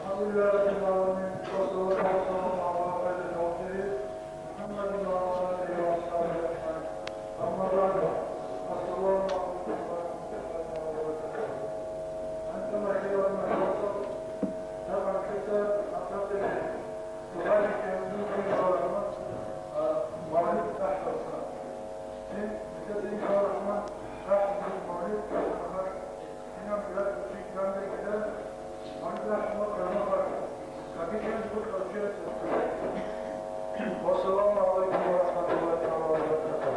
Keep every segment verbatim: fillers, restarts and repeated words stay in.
الحمد لله رب العالمين، والصلاة والسلام على خير خلقه محمد وعلى آله وأصحابه أجمعين. أما بعد، السلام عليكم ورحمة الله تعالى وبركاته. أنتم أيها الناس، طبعا كتاب أعتقد كذلك يمكن أن يكون، آه، معرفة أحسن. إن كتاب إن شاء الله الرحمن راح يكون معرفة أحسن. والسلام عليكم ورحمة الله تعالى وبركاته.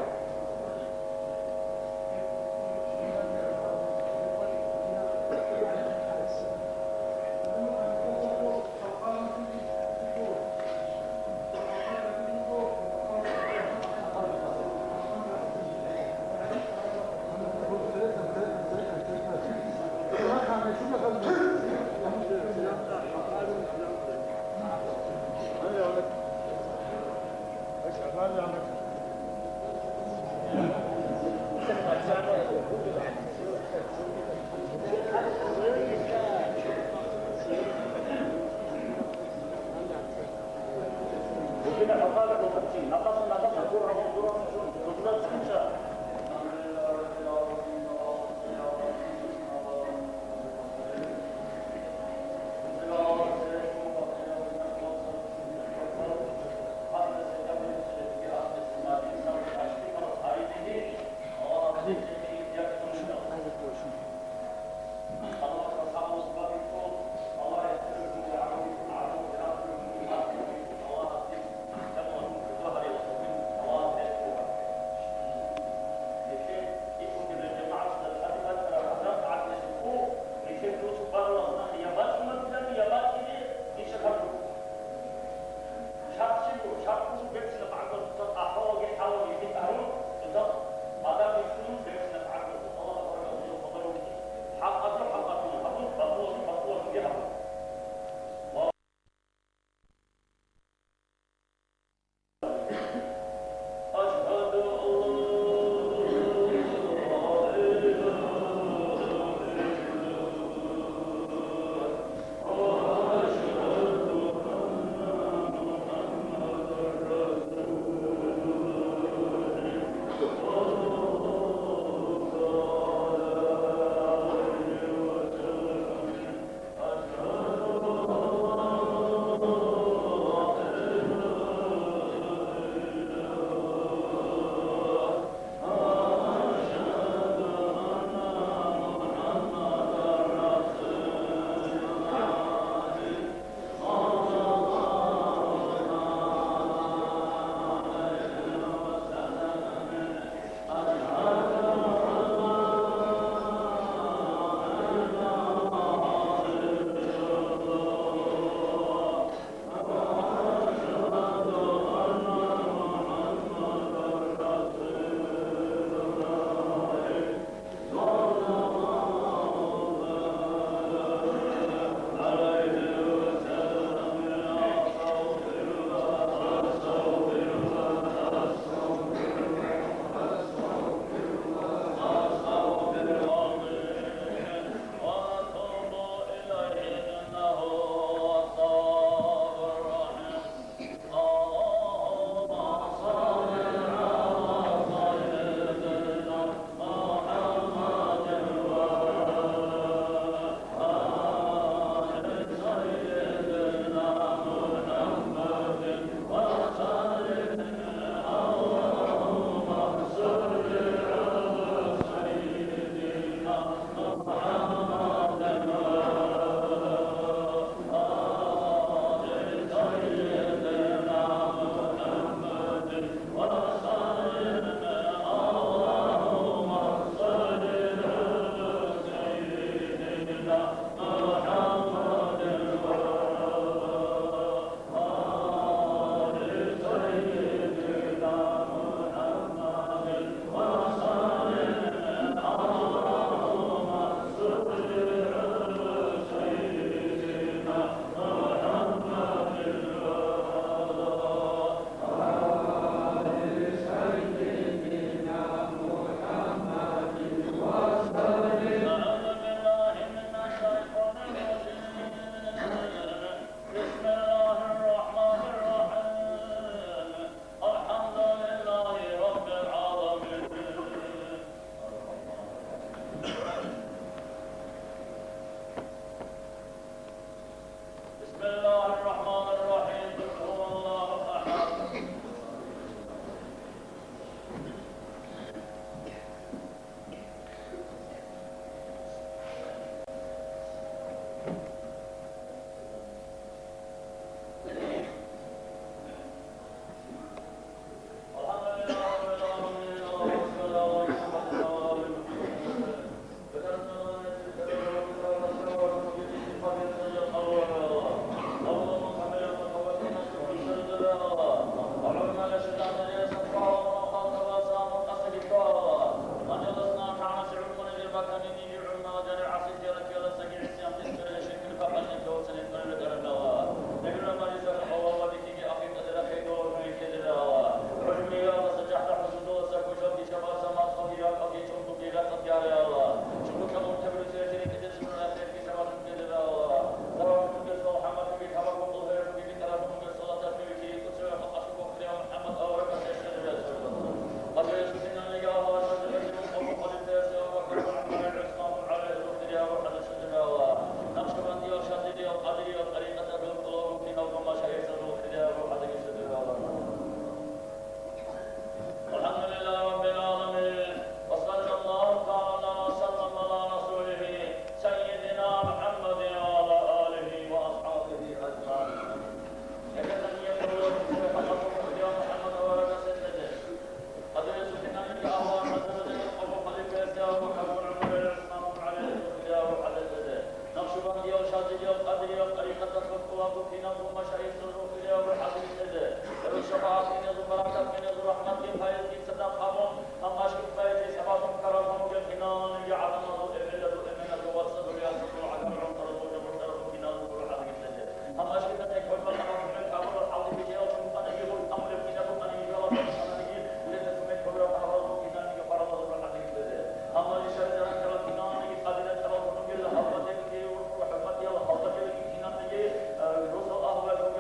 Къадирия тӀарикъаталъул тӀалаб букӀиналго машаихзабазул хирияб рухӀалдеги цебе балагьун. الحمد لله رب العالمين، وصلى الله تعالى وسلم على رسوله سيدنا محمد وعلى آله وأصحابه أجمعين. Нахшбандиял, шазилиял, къадриял тӀарикъаталъул тӀалаб букӀиналго машаихзабазул хирияб рухӀалдеги цебе, гьеб шапагӀат гьениб, баракат гьениб, рахӀматги, пайизги цадахъ гьабун, гьанже гьеб сабаблъун ккараб бугеб киналниги гӀадамазул, эбелазул, эменазул, вацазул, яцазул, гӀагарлъун ккараб бугеб, бокьараб киналго рухӀалдеги цебе. Гьанже гьеб тек гьорматаб гьумер ккараб рухӀалдеги жиялъун къванагьун амулеб кинаб къванагьи жугьалаб къванагьиги, гьелда кумек гьабураб гьабал киналниги къварабазул рухӀалдеги цебе. Амма ишаризаран ккараб киналниги къадиратабазул ругел гьалбадеги, хӀурматиял гьалбадеги киналниги, э, росал агьлуялъул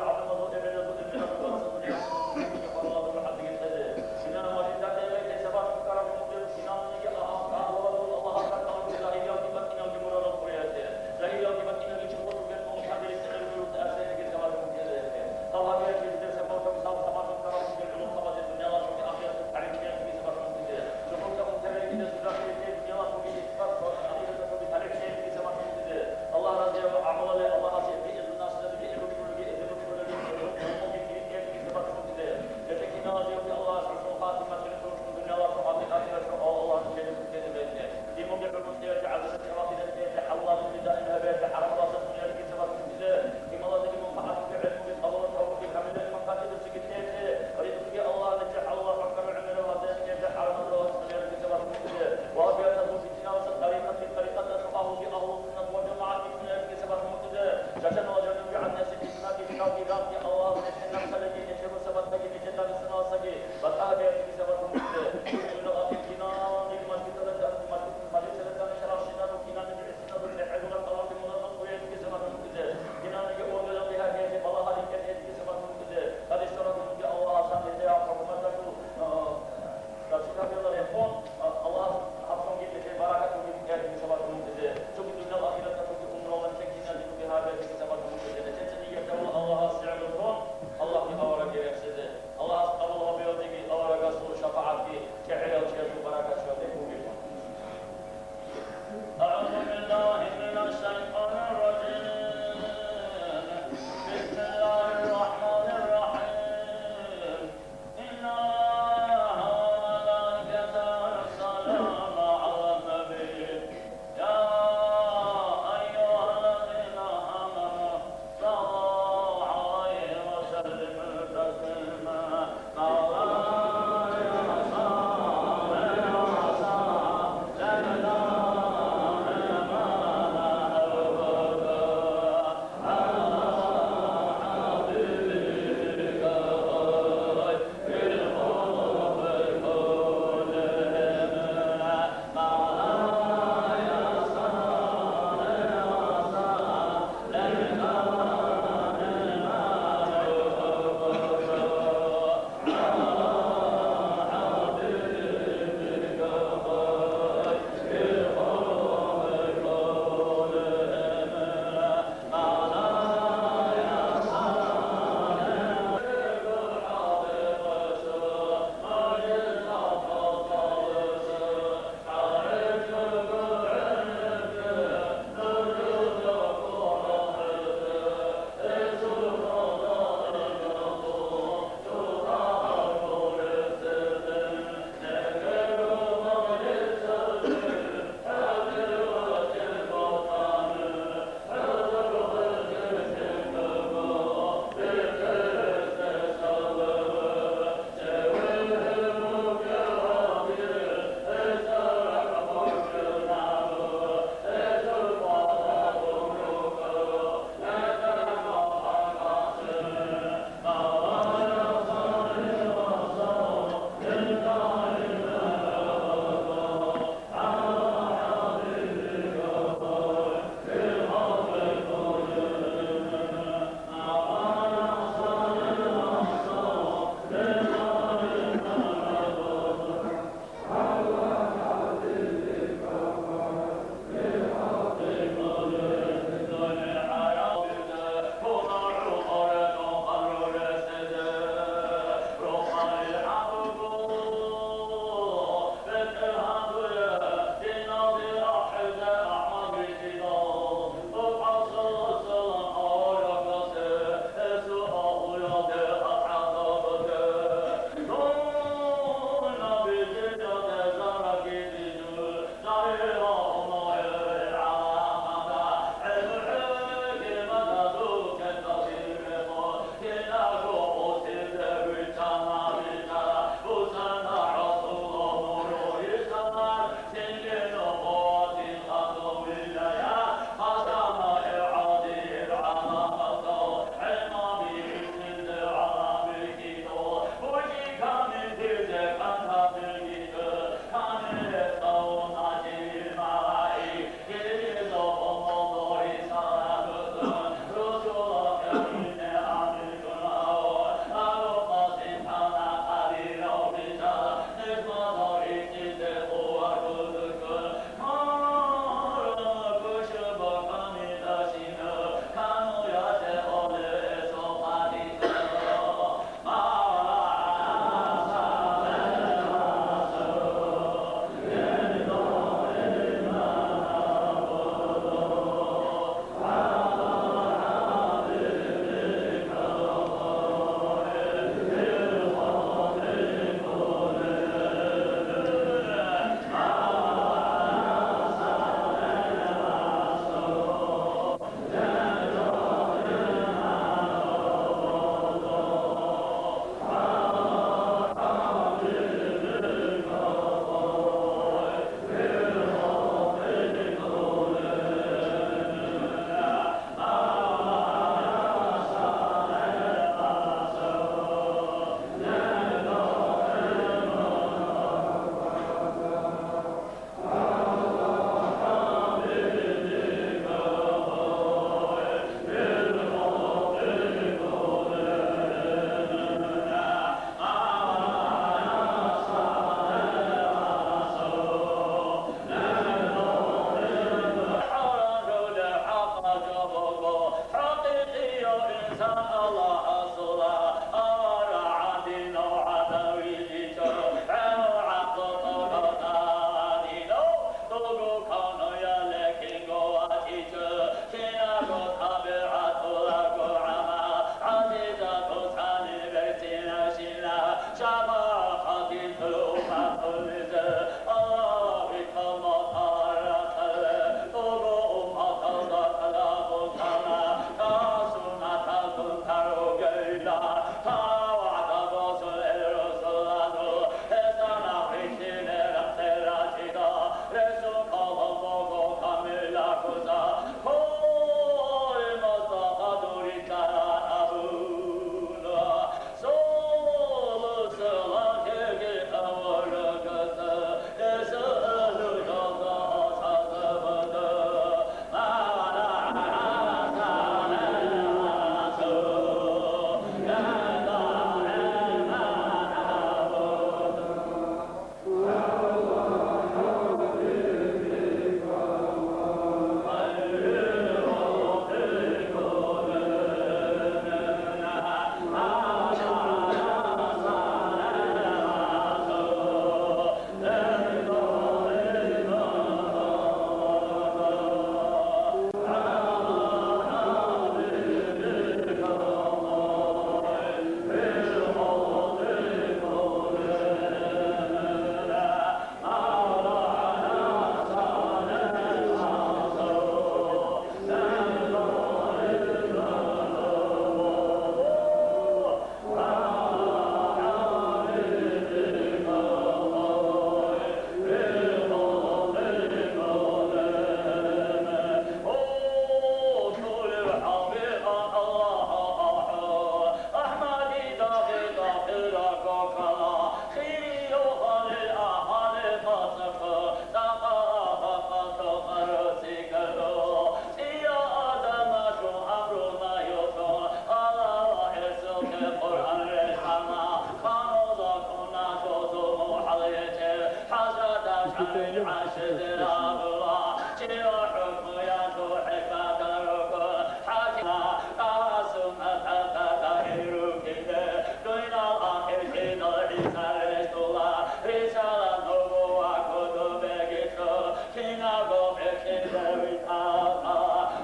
Кинабго бекьилевин алкъа,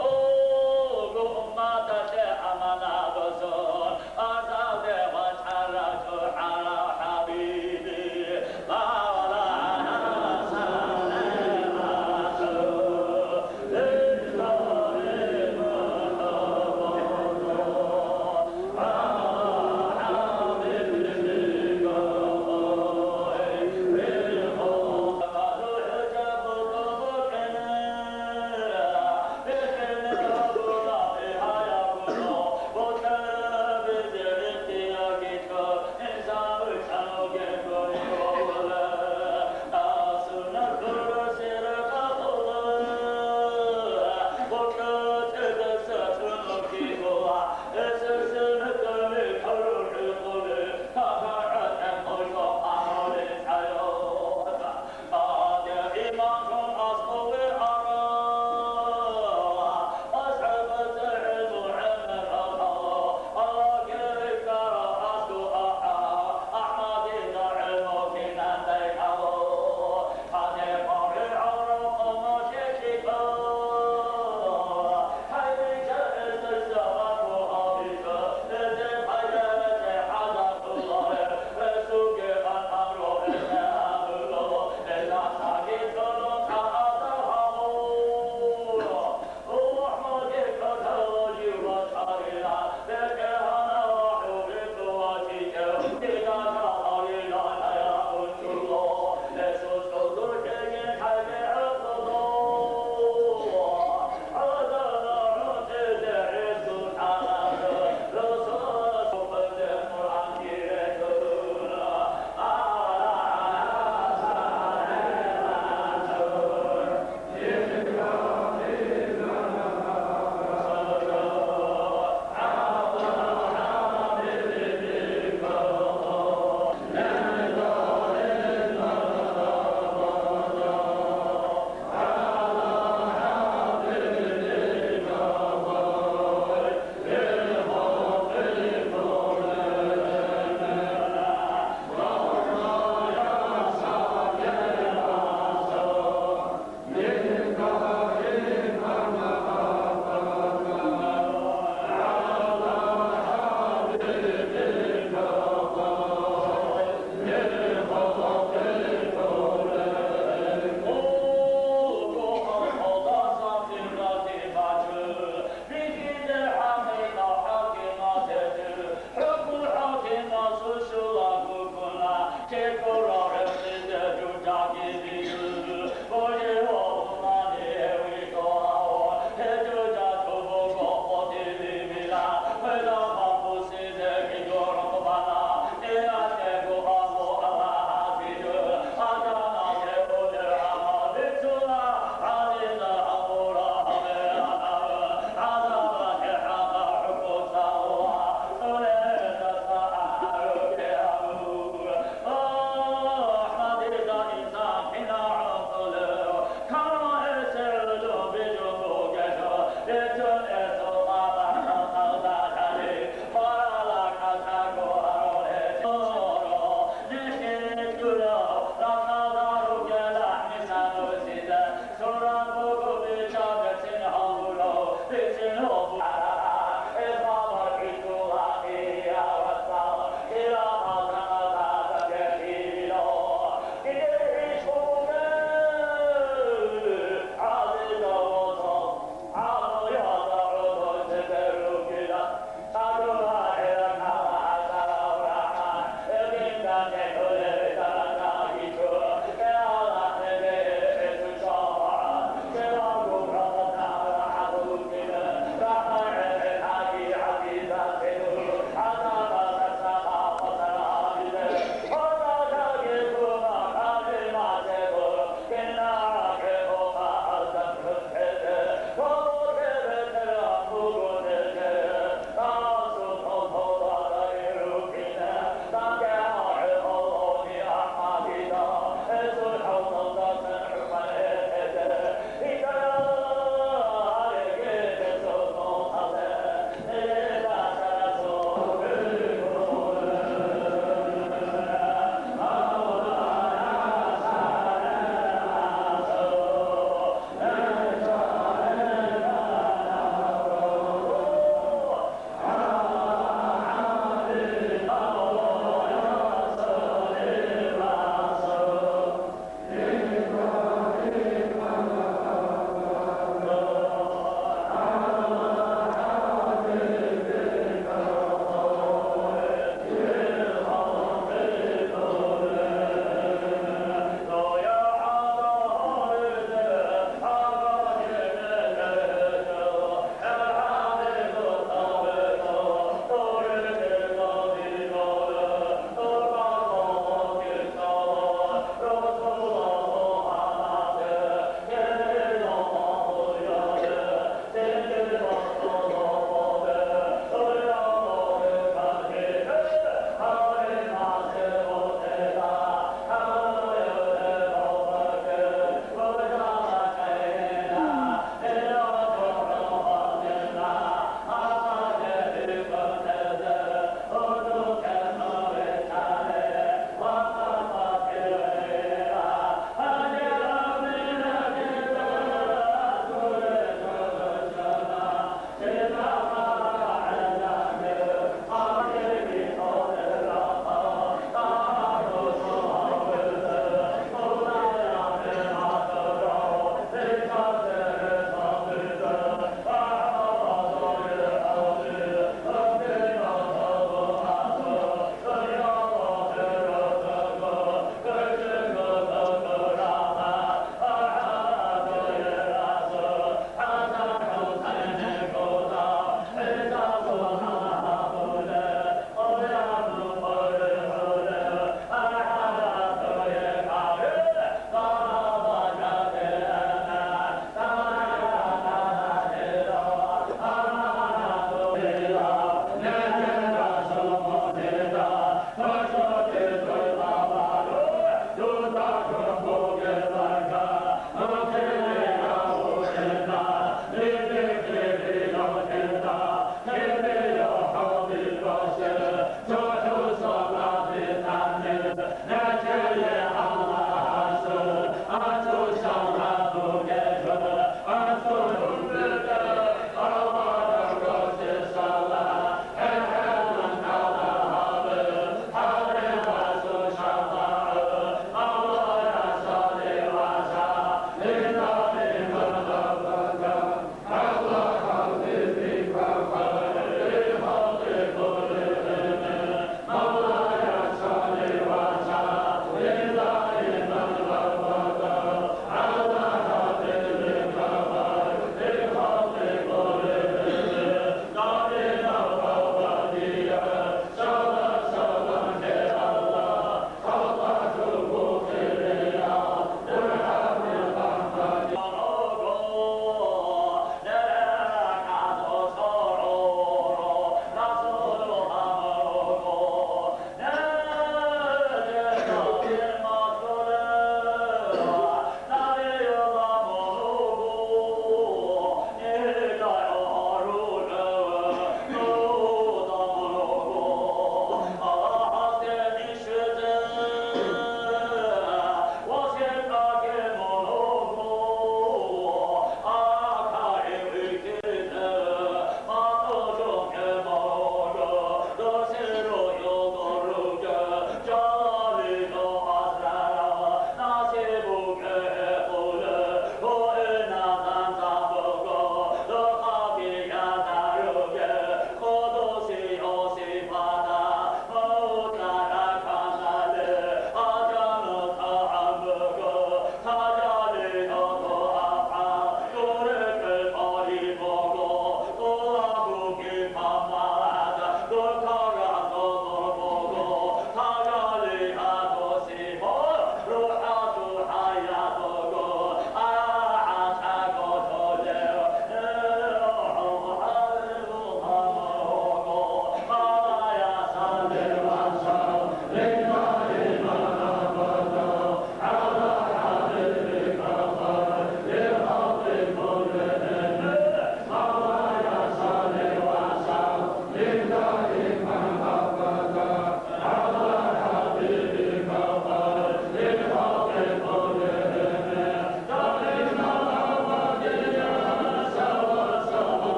о, умматалъе аманат босун, азалде вачӀарав чӀухӀарав хӀабиби, Мавлана салавату лил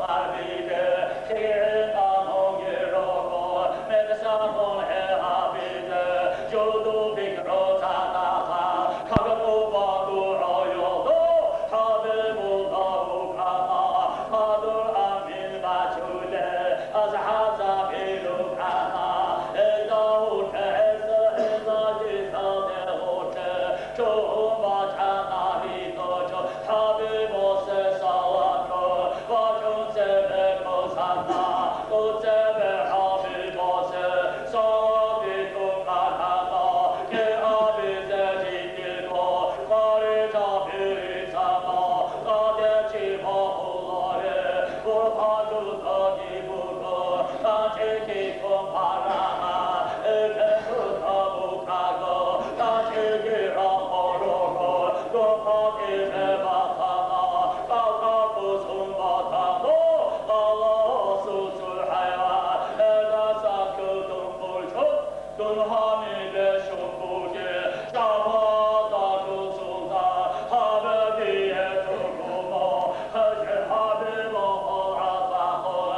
гьабизе, хигӀинтӀа мунгел руго, мекъсабун гьеб гьабизе, жуду пикру цадахъ, кагътӀуба дугӀаялда, хӀабибулла вукӀана, мадур амин бачулел, азхӀазабил рукӀана, гьезда гьуркье гьесда, гьезда жиндалде гьуркье, чӀухӀун бачӀана гьитӀо чӀо. ХӀабибасе салату вачӀун цебе ккосана, кӀуцӀебе ХӀабибасе салат битӀун ккана, кӀиабизе жиндирго къварилъа бирисана, тӀаде чи бахуларе, Бурхан жудаги буго, тӀатӀиги ккун парагьа, эбел жуда букӀаго, тӀатӀиги рахъо руго, духъа кӀизе бахъана, кӀалкӀа кусун батана, Аллагьасул цохӀо гьайван, гьелдаса ккун дун бучӀун, дун гьанибе щун бугеб, шагьадалъул султан, гьаб дие цӀукӀуна, хӀажи гьабила гьал гӀадахъун,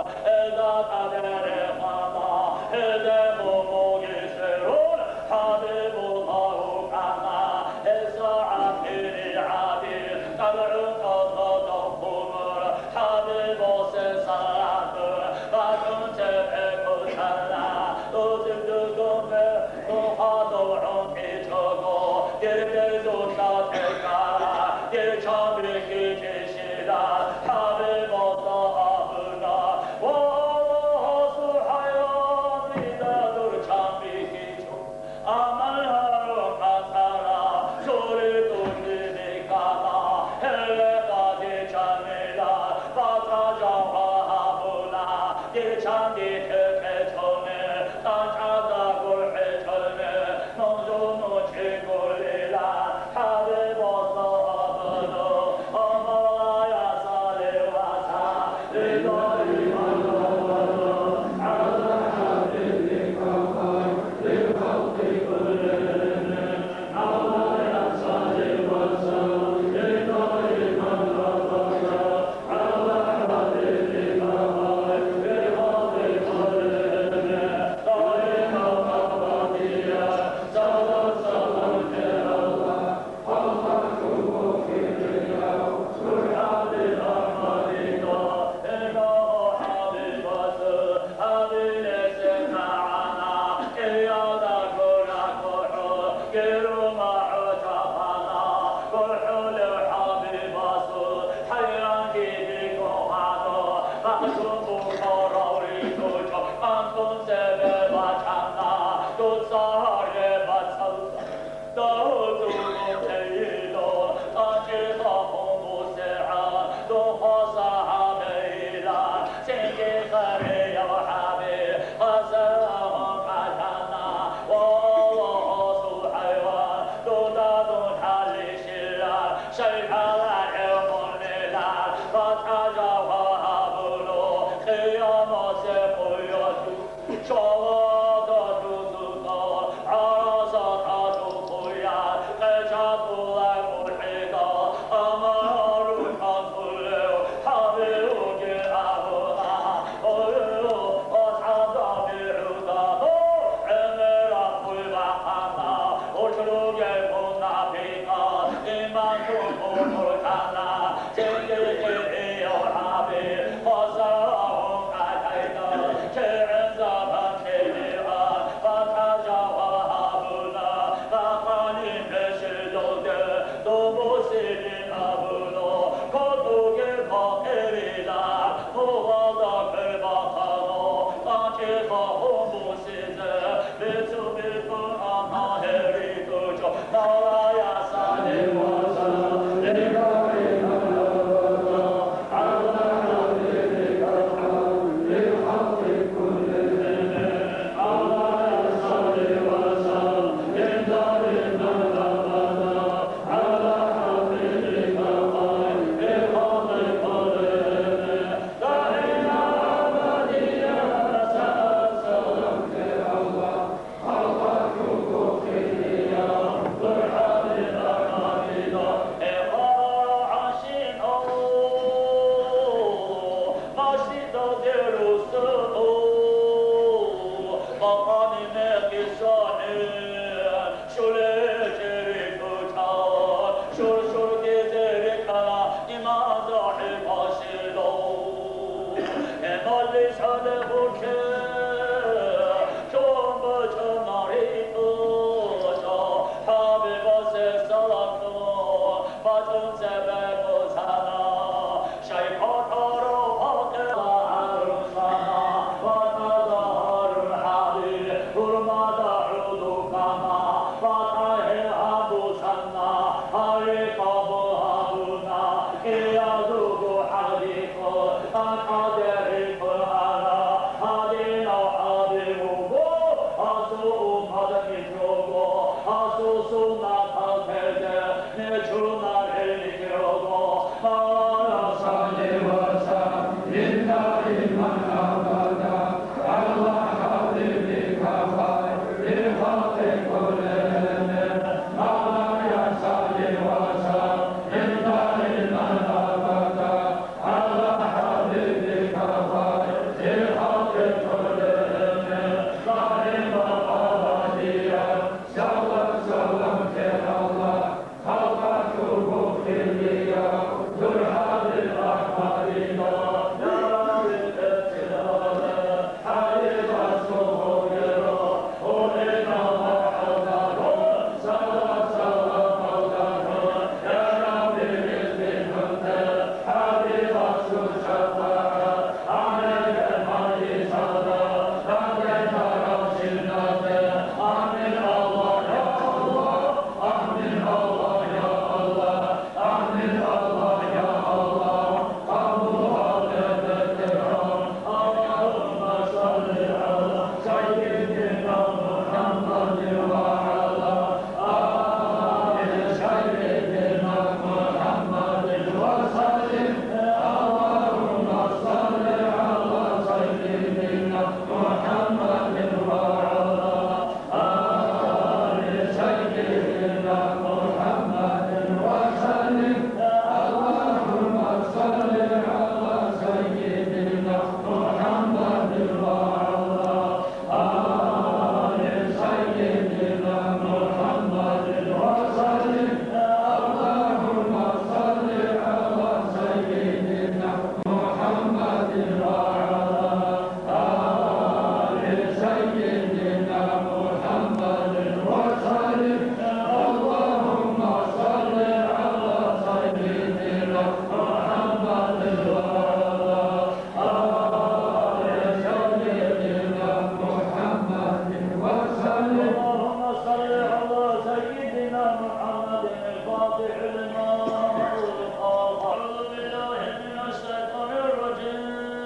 اللهم صل على سيدنا محمد الفاتح لما أغلق. أعوذ بالله من الشيطان الرجيم.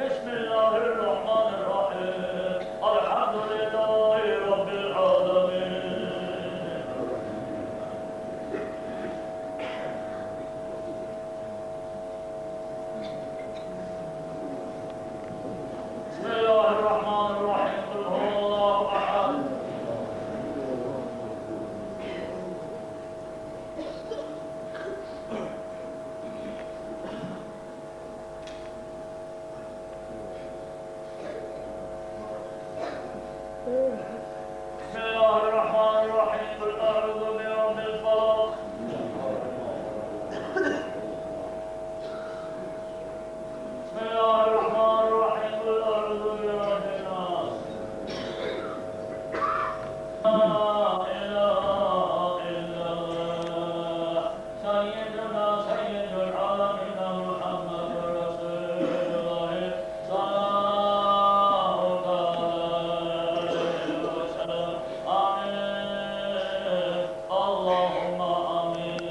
بسم الله الرحمن الرحيم. الحمد لله رب العالمين. بسم الله الرحمن الرحيم. قل هو الله أحد. بسم الله الرحمن الرحيم. قل أعوذ برب الفلق. بسم الله الرحمن الرحيم. قل أعوذ برب الناس. لا إله إلا الله. سيدنا سيد العالمين محمد رسول الله صلى الله تعالى عليه وسلم. آمين. اللهم آمين.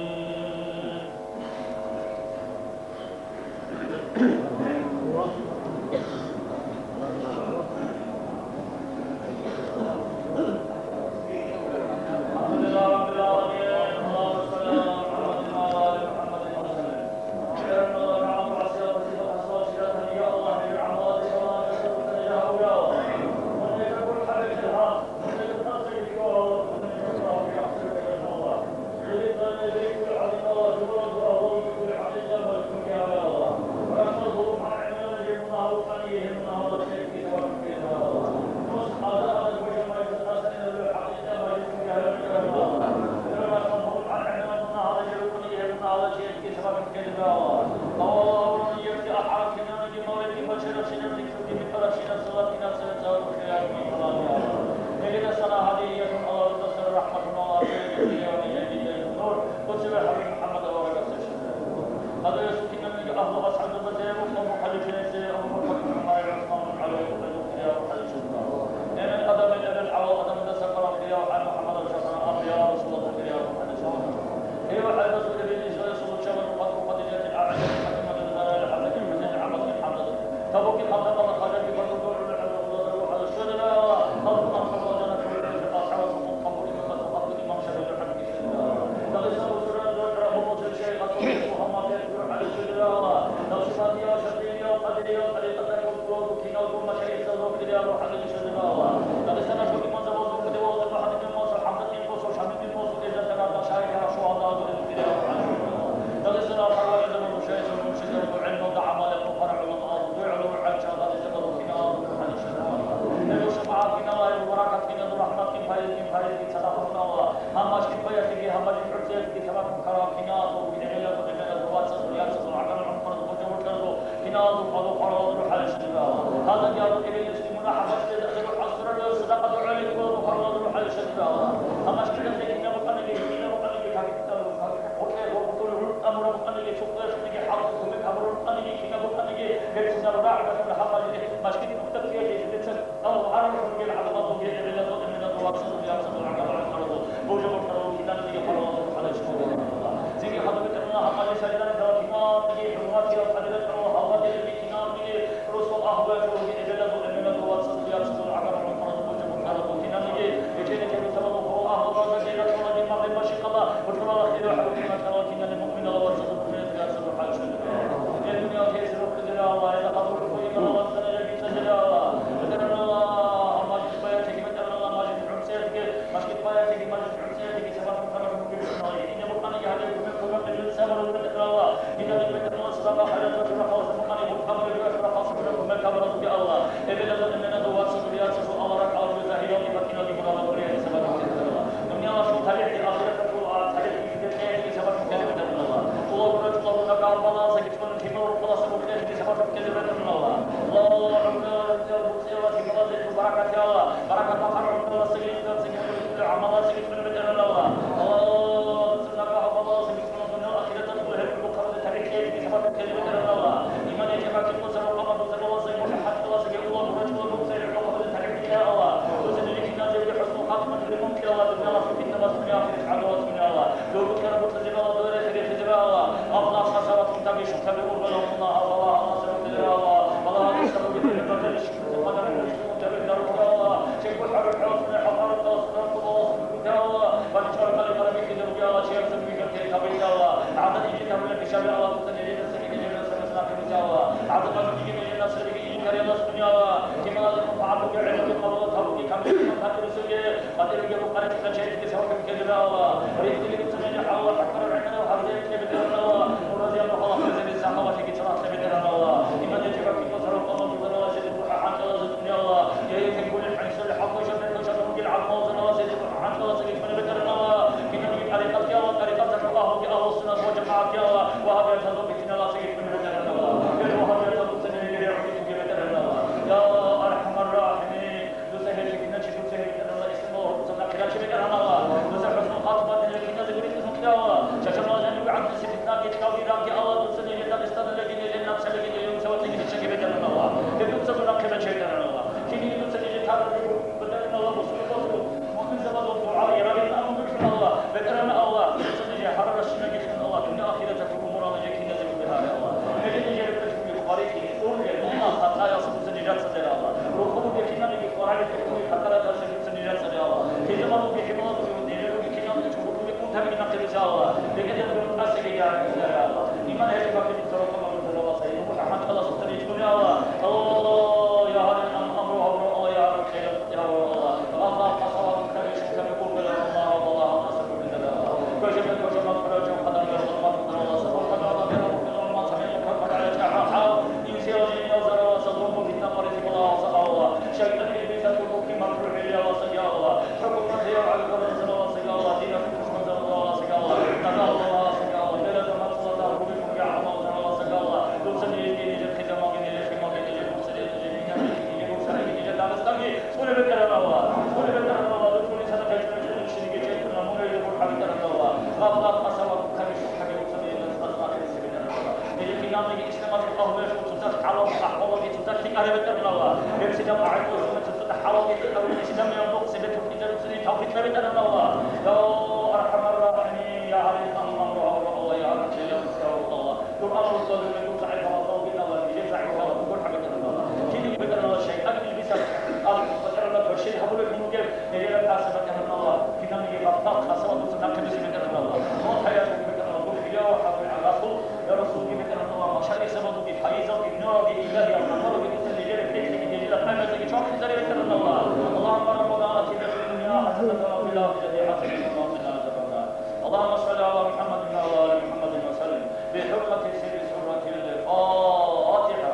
اللهم ربنا آتنا في الدنيا حسنة وفي الآخرة حسنة وقنا عذاب النار. اللهم صل على محمد وعلى آل محمد وسلم بحرمة سر سورة الفاتحة.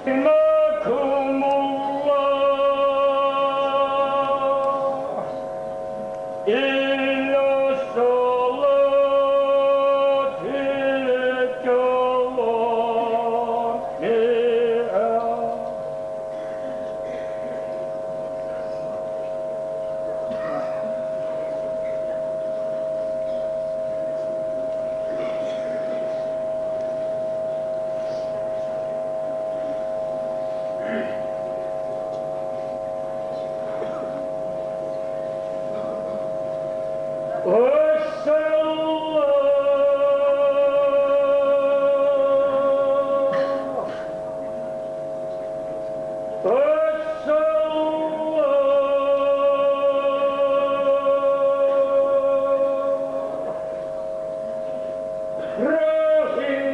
رحمكم الله. إلى الصلاة الجامعة.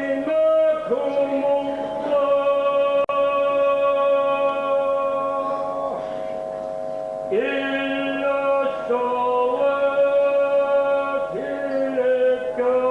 رحمكم الله. إلى الصلاة الجامعة.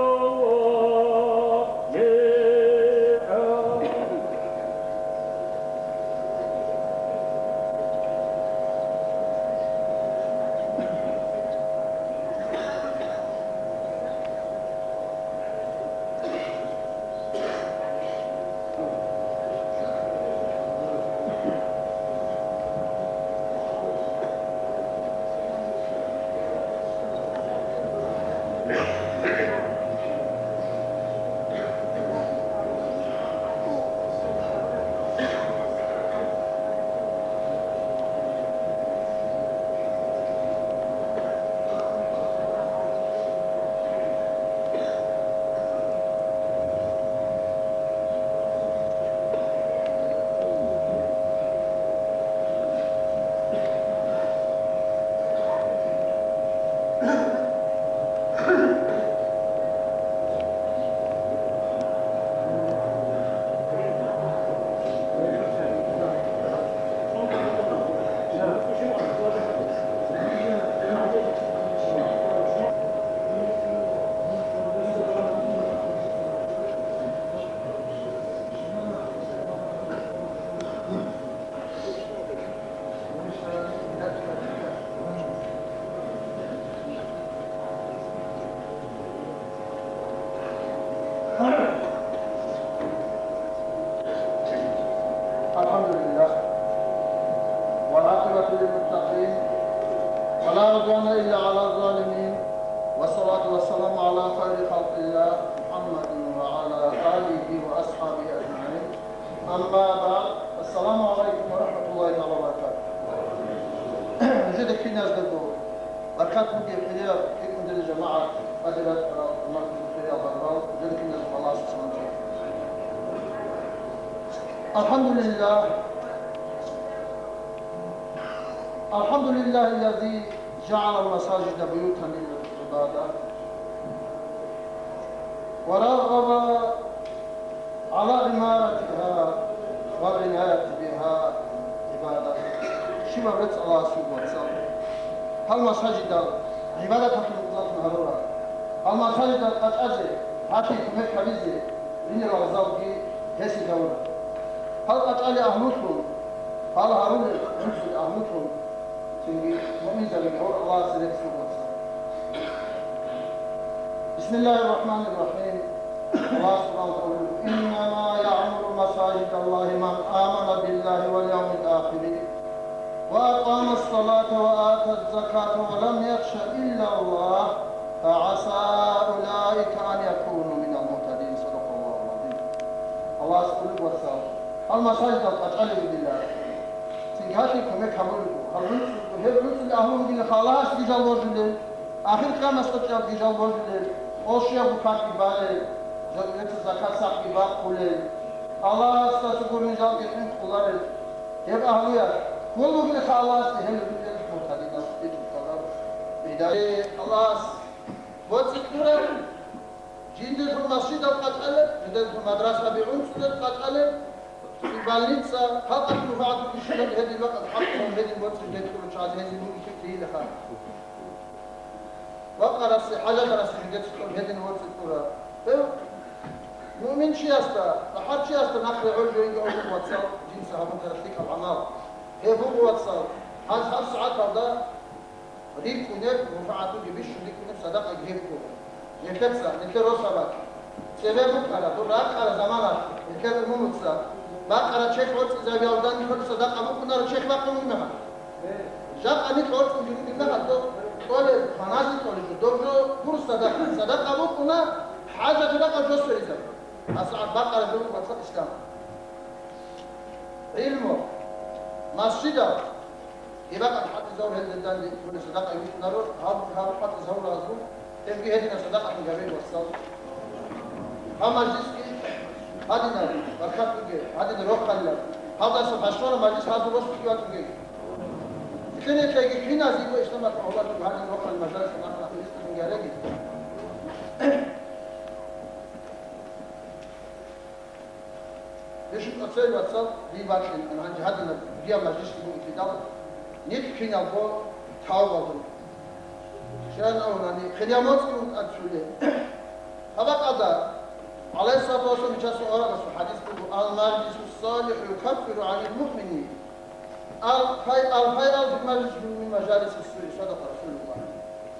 الحمد لله، والعاقبة للمتقين، ولا عدوان إلا على الظالمين، والصلاة والسلام على خير خلق الله محمد وعلى آله وأصحابه أجمعين. أما بعد، السلام عليكم ورحمة الله تعالى وبركاته. Нужеда киназдаго баркат бугеб хирияб, хӀикмудил жамагӀат, къадират, хирияб гьарбал, нужеда киназдаго Аллагьас салам чӀе. الحمد لله. الحمد لله الذي جعل المساجد بيوتا للعبادة ورغب على عمارتها والعناية بها عبادة. Щибаб рецц Аллагьас вуго, вацал. Гьал масажидал гӀибадаталъун гьарурал. Гьал масажидал къачӀазе, гьалъие кумек гьабизе, гьенир лагъзалги гьесие гьавурал. Гьал къачӀалел агьлулъун, гьал гьарулел гӀунсул агьлулъун, цинги муъминзабиги гьавур Аллагьасе рецц буго, вацал. بسم الله الرحمن الرحيم. Аллагь субхӀанагьу ва тагӀала: إنما يعمر مساجد الله من آمن بالله واليوم الآخر وأقام الصلاة وآتى الزكاة ولم يخش إلا الله فعسى أولئك أن يكونوا من المهتدين. صدق الله العظيم. Аллагьас абулеб, вацал, гьал масажидал къачӀалел ругила Гьалъие кумек гьабулеб буго. Гьал гӀунцӀ-, гьеб гӀунцӀулел агьлу вугилан халаси жал божулел, ахир къиямасда чӀарги жал божулел, къолъиябго какги балел, жал гьеб закат сахги бахъулел, Аллагьасдаса гурони жалги хӀинкъуларел. Гьеб агьлуялъ кколеб бугелаха Аллагьасде гьел рукӀел муртадидал битӀухъалаб. Гьединлъидал Аллагьас боцӀи кьураб, жиндирго масжидал къачӀалеб, жиндирго мадрасаби гӀунцӀулел къачӀалеб, больница, халкъалъ мугьагӀат букӀищилан гьедин бакӀал хӀакъ гьедин боцӀи жидер кьурав чагӀаз гьезие бугеб лъикӀлъи гьелаха. Бакъарасе, хӀажатарасе жидеца кьураб гьедин боцӀи кьураб. Гьев муъминчиясда, бахӀарчиясда нахъе гӀоло жойги гьабун, вацал, жинца гьабун тараб лъикӀаб гӀамал. Гьеб буго, вацал, гьаз гьаб сагӀаталда рикӀкӀунеб, мугьагӀатги бищун рикӀкӀунеб садакъаги гьеб буго. Нилъеца, нилъер росабалъ, цебе букӀараб, дур ракӀараб заманалъ, нилъер умумуца, бакъараб чехь борцӀизабиялда нилъер садакъа букӀунараб чехь бахъун буго мехалъ. Жакъа нилъ борцӀунги ругел мехалъ, доб кьолеб, кваназе кьолеб жо, доб жо гуро садакъа. Садакъа букӀуна, хӀажат ракъа жо сверизаб. АсагӀат бакъараб жо буго, вацал, ислам. ГӀилму, масжидал, гьеб бакӀал хӀалтӀизавур гьелда данде кколеб садакъа букӀунаро, гьаб, гьаб хӀалтӀизавуралъул, гьебги гьединаб садакъаги гьабе, вацал. Гьаб мажлисги гьадинаб баркат бугеб, гьадинаб рохалилаб. Гьалдаса пашмана мажлис гьазул росулъги ватӀугей. Лъине-лъеги киназего исламалъул гьалар гьадин рохалил мажлис нахъа-нахъ ризкъи гьареги. Гьеб щиб цоцай, вацал, дие бакьилан, гьанже гьадинаб бугеб мажлис бугелъидал, нилъ киналго тавбалъун. Щайин абунани, хириял моцӀги вукӀа цуле. Гьаб бакӀалда, гӀалайгьиссалату вассалам, гьесул аварагасул хӀадис буго: «Ал-мажлису ссалихӀу юкаффиру гӀанил муъмини». Ал-, фай-, ал-, фай-, ал-, фи мажлис мин мажалиси ссуи, садака Расулуллагь.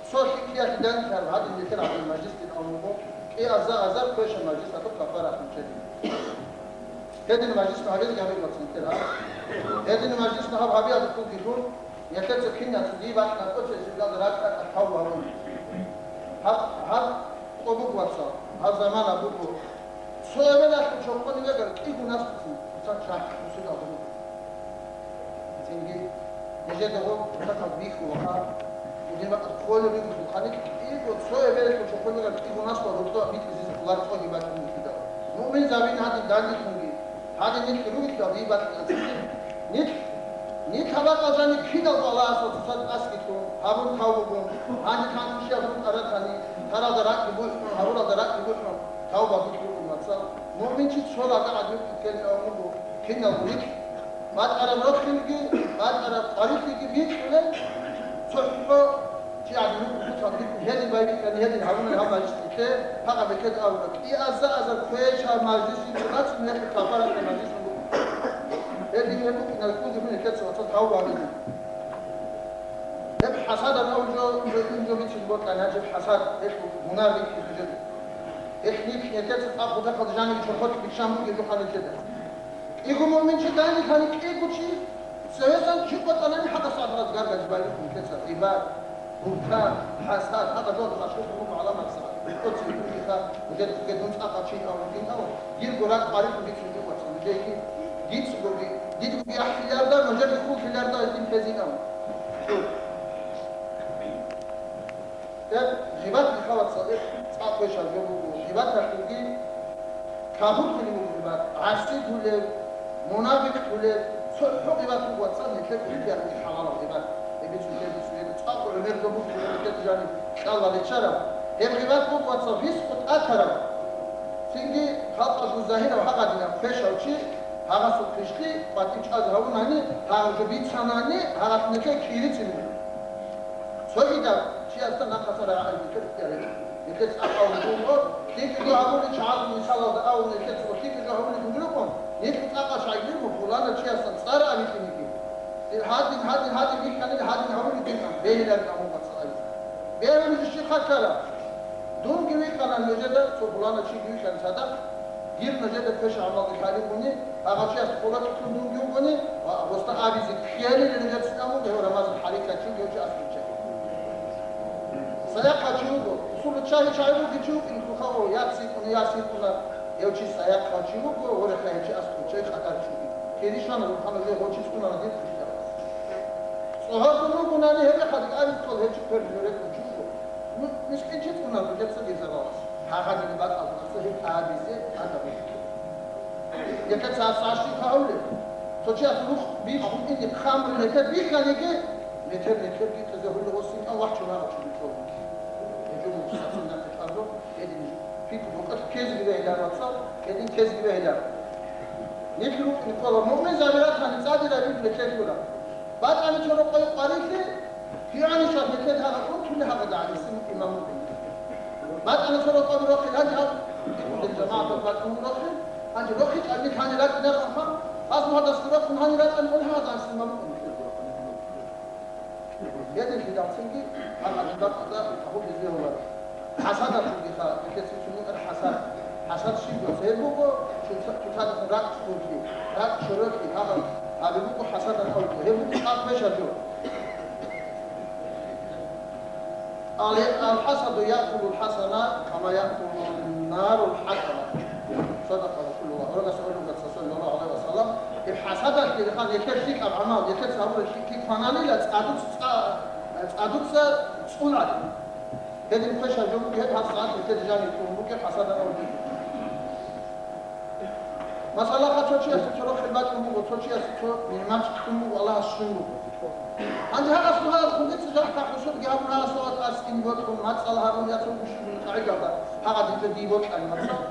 Цо лъикӀлъиялъе данделъараб гьадин нилъер гӀадин мажлис дин абун буго, кӀиазда азар квешаб мажлис гьабун кафарат гьечӀеб. Гьедин мажлис гьабизе гьабизе вацин тера. Гьедин мажлис гьаб гьабиялъулги лъун, нилъеца кинаца дие бакьана цоцазда ракӀа тавбу гьабун. Гьаб, гьаб къо буго, вацал, гьаб замана буго. Цо эбелалъул чорхолъ вегар кӀиго наслуцин цоцазда чахъ бусурбаб буго. Цинги нижеда гъоб кутакаб бихьулаха, гьудин бакӀалъ кколеб бугелъулха, кӀиго цо эбелалъул чорхолъ вегар кӀиго наслуцал рокьо битӀизезе кколаро цоги бакӀ бугелъидал. Муъминзабин гьадин данделъунги, гьадин нилъ ругелъул дие бакьилан цинги. Нилъ, нилъ гьаб бакӀал жаниб киналго Аллагьасул цоцазда тӀасги лъун, гьабун тавбугун, гьанже кантӀушияб рукъа ратани, таралда ракӀги бухӀун, гьабуралда ракӀги бухӀун, тавбаги лъугӀун, вацал. Муъминчи цо рагӀа гӀадин ккелин абун буго, киналго нилъ. БатӀараб рохелги, батӀараб къварилъиги бикьулел, цохӀо чи гӀадин вукӀун, гьедин байбихьани, гьедин гьабуна гьаб мажлис нилъе, гьаб мехалъ абуна, кӀиазда азар квешаб мажлис рацӀцӀун гьеб кафаратаб мажлис буго. Гьедин гьеб букӀиналъулги мун нилъеца, вацал, тавба гьабизе. Гьеб хӀасадаб абу жо, жо, жо бицин бокьани, гьеб хӀасад, гьелъул гьунар бихьизаб жо. Гьелъ нилъ нилъеца цӀакъ кутакалда жаниб чорхолъ биччан бугеб жо хъалилъеда. КӀиго муъминчи данделъани, кӀиго чи цевесан чи къотӀанани, хӀакъа сагӀат гаргадизе байбихьун нилъеца гъибат, бугьтан, хӀасад, гьаб жо машгьур буго гӀаламаталда. Цо чи бугеха, гьедин дун цӀакъав чи абун, дин абун, дирго ракӀ къварилъун бицун буго, вацал, нужееги, дицгоги, дидгоги ахӀиларда, нужеги хуллъиларда дин тезин абун. Гьеб гъибат, вацал, цӀакъ квешаб жо буго. Гъибаталъулги капурлъулеб буго гъибат, гӀасилъулеб, мунапикълъулеб, цохӀо гъибат буго, вацал, нилъер ихтияр буго хӀалалаб гъибат. Гьеб бицун, гьеб бицун, гьеб цӀакъ гӀемер жо буго, нилъеда жаниб кьалаличараб. Гьеб гъибат буго, вацал, фискъу тӀатараб. Цинги халкъалъул загьирав гьагъадинаб квешав чи, гьагъасул хъизлъи къватӀив чӀвазе гьавунани, гьагъаб жо бицанани, гьагъалъ нилъее кири цӀинуна. Цогидаб чиясда нахъаса рагӀа гьабизе ихтияр гьечӀо. Нилъеца цӀакъ гьабулеб буго, лъикӀаб жо гьабулел чагӀазул мисалалда абун, нилъеца лъикӀаб жо гьабулеб бугелъулгун, нилъ цӀакъа чагӀи буго, пуланав чиясда цӀар абичӀониги. Гьадин, гьадин, гьадин бихьанил, гьадин гьабулеб дин, бегьиларин абун, вацал, абизе. Бегьулеб жо щиб ккараб? Дунги вихьана нужеда, цо пуланав чи вихьана цадахъ, дир нужеда квешаб гӀамалги лъалеб бугони, гьагъав чияс хъулатӀулъун дунги вугони, ва гьесда абизе ккелила нужецин абун, гьев Рамазан хӀалихъав чи вуго, гьев чи аскӀов чи. Саяхъав чи вуго, усулу чагьи чагьи вугев чи вукӀин тухаго, яц йикӀуна, яс йикӀуна, гьев чи саяхъав чи вуго, гьорехъа гьев чи аскӀов чи, къадар чи вуго. Кири щвана, рухӀана, гьев чи цӀунана дир хъизаналъ. ГӀордун ругунани гьеб хадуб абизе ккола гьев чи кверги рекӀун чӀужу. Ну, мискин чи цӀуна бугеб цо гезабалас. Гьагъадин бакӀалдаса гьеб абизе адаб буго. Нилъеца гьаб сагӀат щиб гьавулеб? Цо чияс рухъ биххун ине, хамру нилъер бихьаниги, нилъер, нилъерги кьезе гьурлугъосин кӀан вахчун гьагъав чи бихьулев. Гьеб жо мукъсацин нахъе кьазу, гьедин пикру букӀалъ ккезеги бегьилар, вацал, гьедин ккезеги бегьилар. Нилъ рукӀине ккола муъминзаби ратани цӀадираб ригьлъелъула. БатӀани цо рокъой къварилъи, гьигӀанищал нилъер гьагъа унтули гьагъа дагӀиси имам вугин. БатӀани цо рокъой рохел гьанже гьаб, икъулел жамагӀатал бакӀун рохел, гьанже рохичӀал нилъ гьанир рачӀинахъаха, гьас мугьадасги рохун гьанир рачӀани ун гьагъа дагӀиси имам вугин. Гьединлъидалцинги гьагъа нилъ бакӀалда гьабулеб гьезие гьула. ХӀасадалъулгиха, нилъеца цо букӀар хӀасад. ХӀасад щиб буго? Гьеб буго, чуца-, цоцазехун ракӀ хъунлъи, ракӀ чорохъи, гьаб-, гьаб буго хӀасадал авлу. Гьеб буго цӀакъ квешаб жо. Ал-, алхӀасаду якулул хӀасана, кама якулун нарул хӀатаба. Садакъа Расулуллагь. Аварагас абулеб буго, саллаллагьу гӀалайгьи ва саллам, гьеб хӀасадалъулгиха, нилъер лъикӀаб гӀамал, нилъеца гьабураб лъикӀлъи кваналила цӀадуц-, цӀа-, цӀадуца цӀунаги. Гьедин квешаб жо буго гьеб гьаб сагӀат нилъеда жаниб кьун бугеб хӀасадал авлу. Масала, цо чиясе цо рохел бачӀун буго, цо чиясе цо нигӀмат кьун буго, Аллагьас щун буго. Гьанже гьагъас гьагъас хъугица жакъа хӀусудги гьабун, гьагъас гьагъас аскӀин бокьун, мацӀал гьабун, я цо гущун къагӀидалда, гьагъа дида дие бокьани, мацӀал.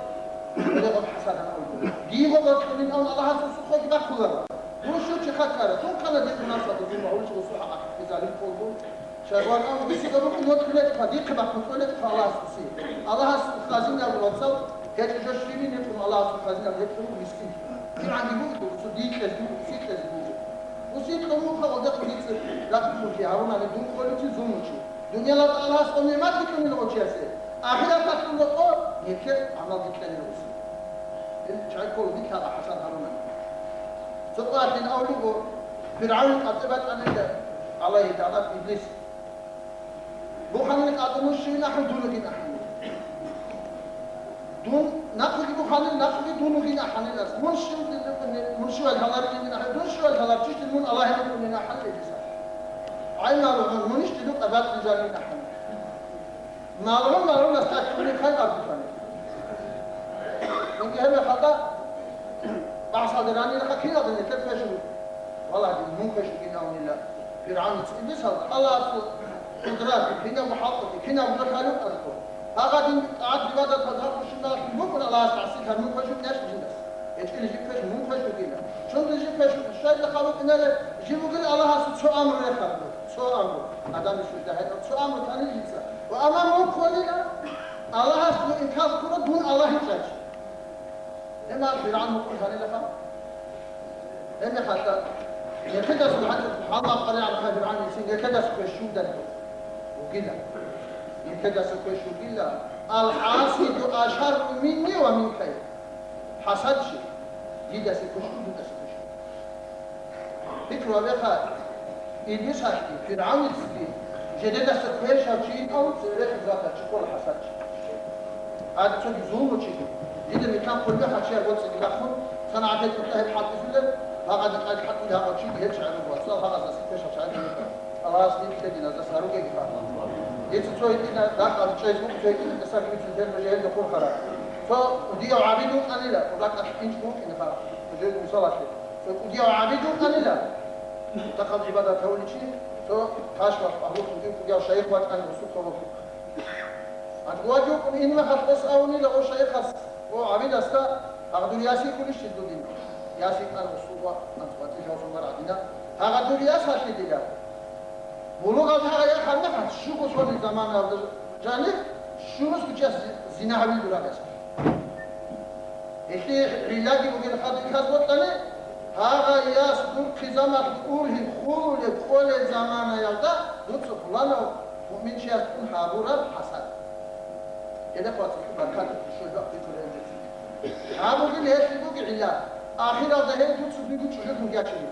Гьеле гъоб хӀасадан авлу. Дие гъоб бокьунин авун Аллагьас русухъеги бахъуларо. Гущу чи хъакъара, тункъана дир мунасабат, дир гьавулчи русухъ хӀакъ, залим кколго. Шагьван ан гусида рукъин вокьулечӀха, дихъе бахъулечӀха Аллагьас гуси. Аллагьас хазинав вацал, гьечӀо жо щивин гьечӀун Аллагьас хазинав гьечӀун мискин. КигӀанги буго, гуси дикьез буго, гуси кьез буго. Гуси кьун муха гъолда хъулица рахъ хъулки гьарунани дун кколевцин зулмучи. Дунялалда Аллагьас гъо нигӀмат бикьунел гъочиясе, ахираталъул рокъо нилъер гӀамал бикьанил гъуси. Ил чай ккола битӀа хӀасан гьарунани. Цо къватӀин авлуго, ФиргӀавнил къатӀи батӀанила, гӀалайгьи лаънат, Иблис. Буханил къатӀи мун щивин ахӀун, дун вугин ахӀанила. Дун нахъеги буханил, нахъеги дун вугин ахӀанила. Мун щив-, мун щивал гьаларилин ахӀан, дун щивал гьаларчищин мун Аллагьин вукӀунин ахӀанила Иблиса. ГӀай, малгӀун, мунищ дидул къабатӀил жанин ахӀанила. МалгӀун-малгӀунас тӀад кколин хай абдухъани. Инги гьеб мехалда бахӀсалде ранилаха киналда нилъер квешун. Валагьи, мун квешугин авнила. ФиргӀавница Иблисалда Аллагьасул къудрат, кинабго хӀалкъги, кинабго жо хӀалукъазго. Гьагъадин тӀагӀат-гӀибадатаз гьабурщинаб букӀун Аллагьас гӀасилъа мун квешун кьечӀ жиндас. ГьечӀил жив квеш мун квеш вугила. Чунги жив квеш щайда халукъинале, жив вугила Аллагьасул цо амру рехараб, цо амру. Адамил щвезда гьечӀо, цо амру танил жинца. Ва амма мун кколила, Аллагьас дун инкар ккура, дун Аллагь гьечӀач. Гьеб мехалъ ФиргӀавн гьукъун гьанилаха. Гьеб мехалъ нилъедаса гьанже гьалмагъ къваригӀараб ФиргӀавнил цин нилъедаса квеш щундай вугила. Нилъедаса квеш вугила. Ал-хӀасиду ашарру минни ва минка. ХӀасадчи, дидаса квеш вуго, дудаса квеш вуго. Пикру гьабеха, Иблисалъги, ФиргӀавницаги, жидедаса квешав чи ин авун цеве рехизе ратав чи ккола хӀасадчи. Гьадин цоги зулмучиги, дида микьан хъулбехъа чияр воцӀиги бахъун, санагӀат гьечӀолъа гьеб хӀалтӀизулеб, гьагъаде къайд хӀалтӀулев гьагъав чиги гьечӀо гӀураб вацал, гьагъаздаса квешав чагӀи гьечӀо. Аллагьас дир лъединазда саругеги хъван. Дица цо гьитӀина, дагьаб чӀезе букӀун цо гьитӀина, тӀасаги бицун терго жегьелда хурхараб. Цо кӀудияв гӀабид вукӀанила, ракӀалъ инчӀго вукӀинаха, жеги мисалалъе. Цо кӀудияв гӀабид вукӀанила, мутахъал гӀибадат гьавуличи, цо ташбах агьлу кӀудияв шайих вачӀани гъусухъа вукӀун. Гьанже вукӀун ин мехалъ гъос абунила гъо шайихас, гъо гӀабидасда, гьагъ дур яс йикӀулищ дудин? Яс йикӀан гъусухъа анцӀбатӀи жавзумар гӀадина. Гьагъ дур яс гьалъидила. Булугъал гьагъа яхъ гьанна щуго сони заманаялда жанир щунус бичӀчӀас зина гьабил дурагас. Гьелъие гӀиллаги бугел хадур хьаз бокьани, гьагъа яс дур хъизамалъ ургьиб хулулеб кколел заманаялда дуца пуланав муъминчиясдун гьабураб хӀасад. Гьеле хъвацӀухъе баркат щолбахъ бикьулел гьечӀо. Гьаб бугел гьелъи буги гӀилла, ахиралда гьел дуца дуйгу чӀужугун ячине.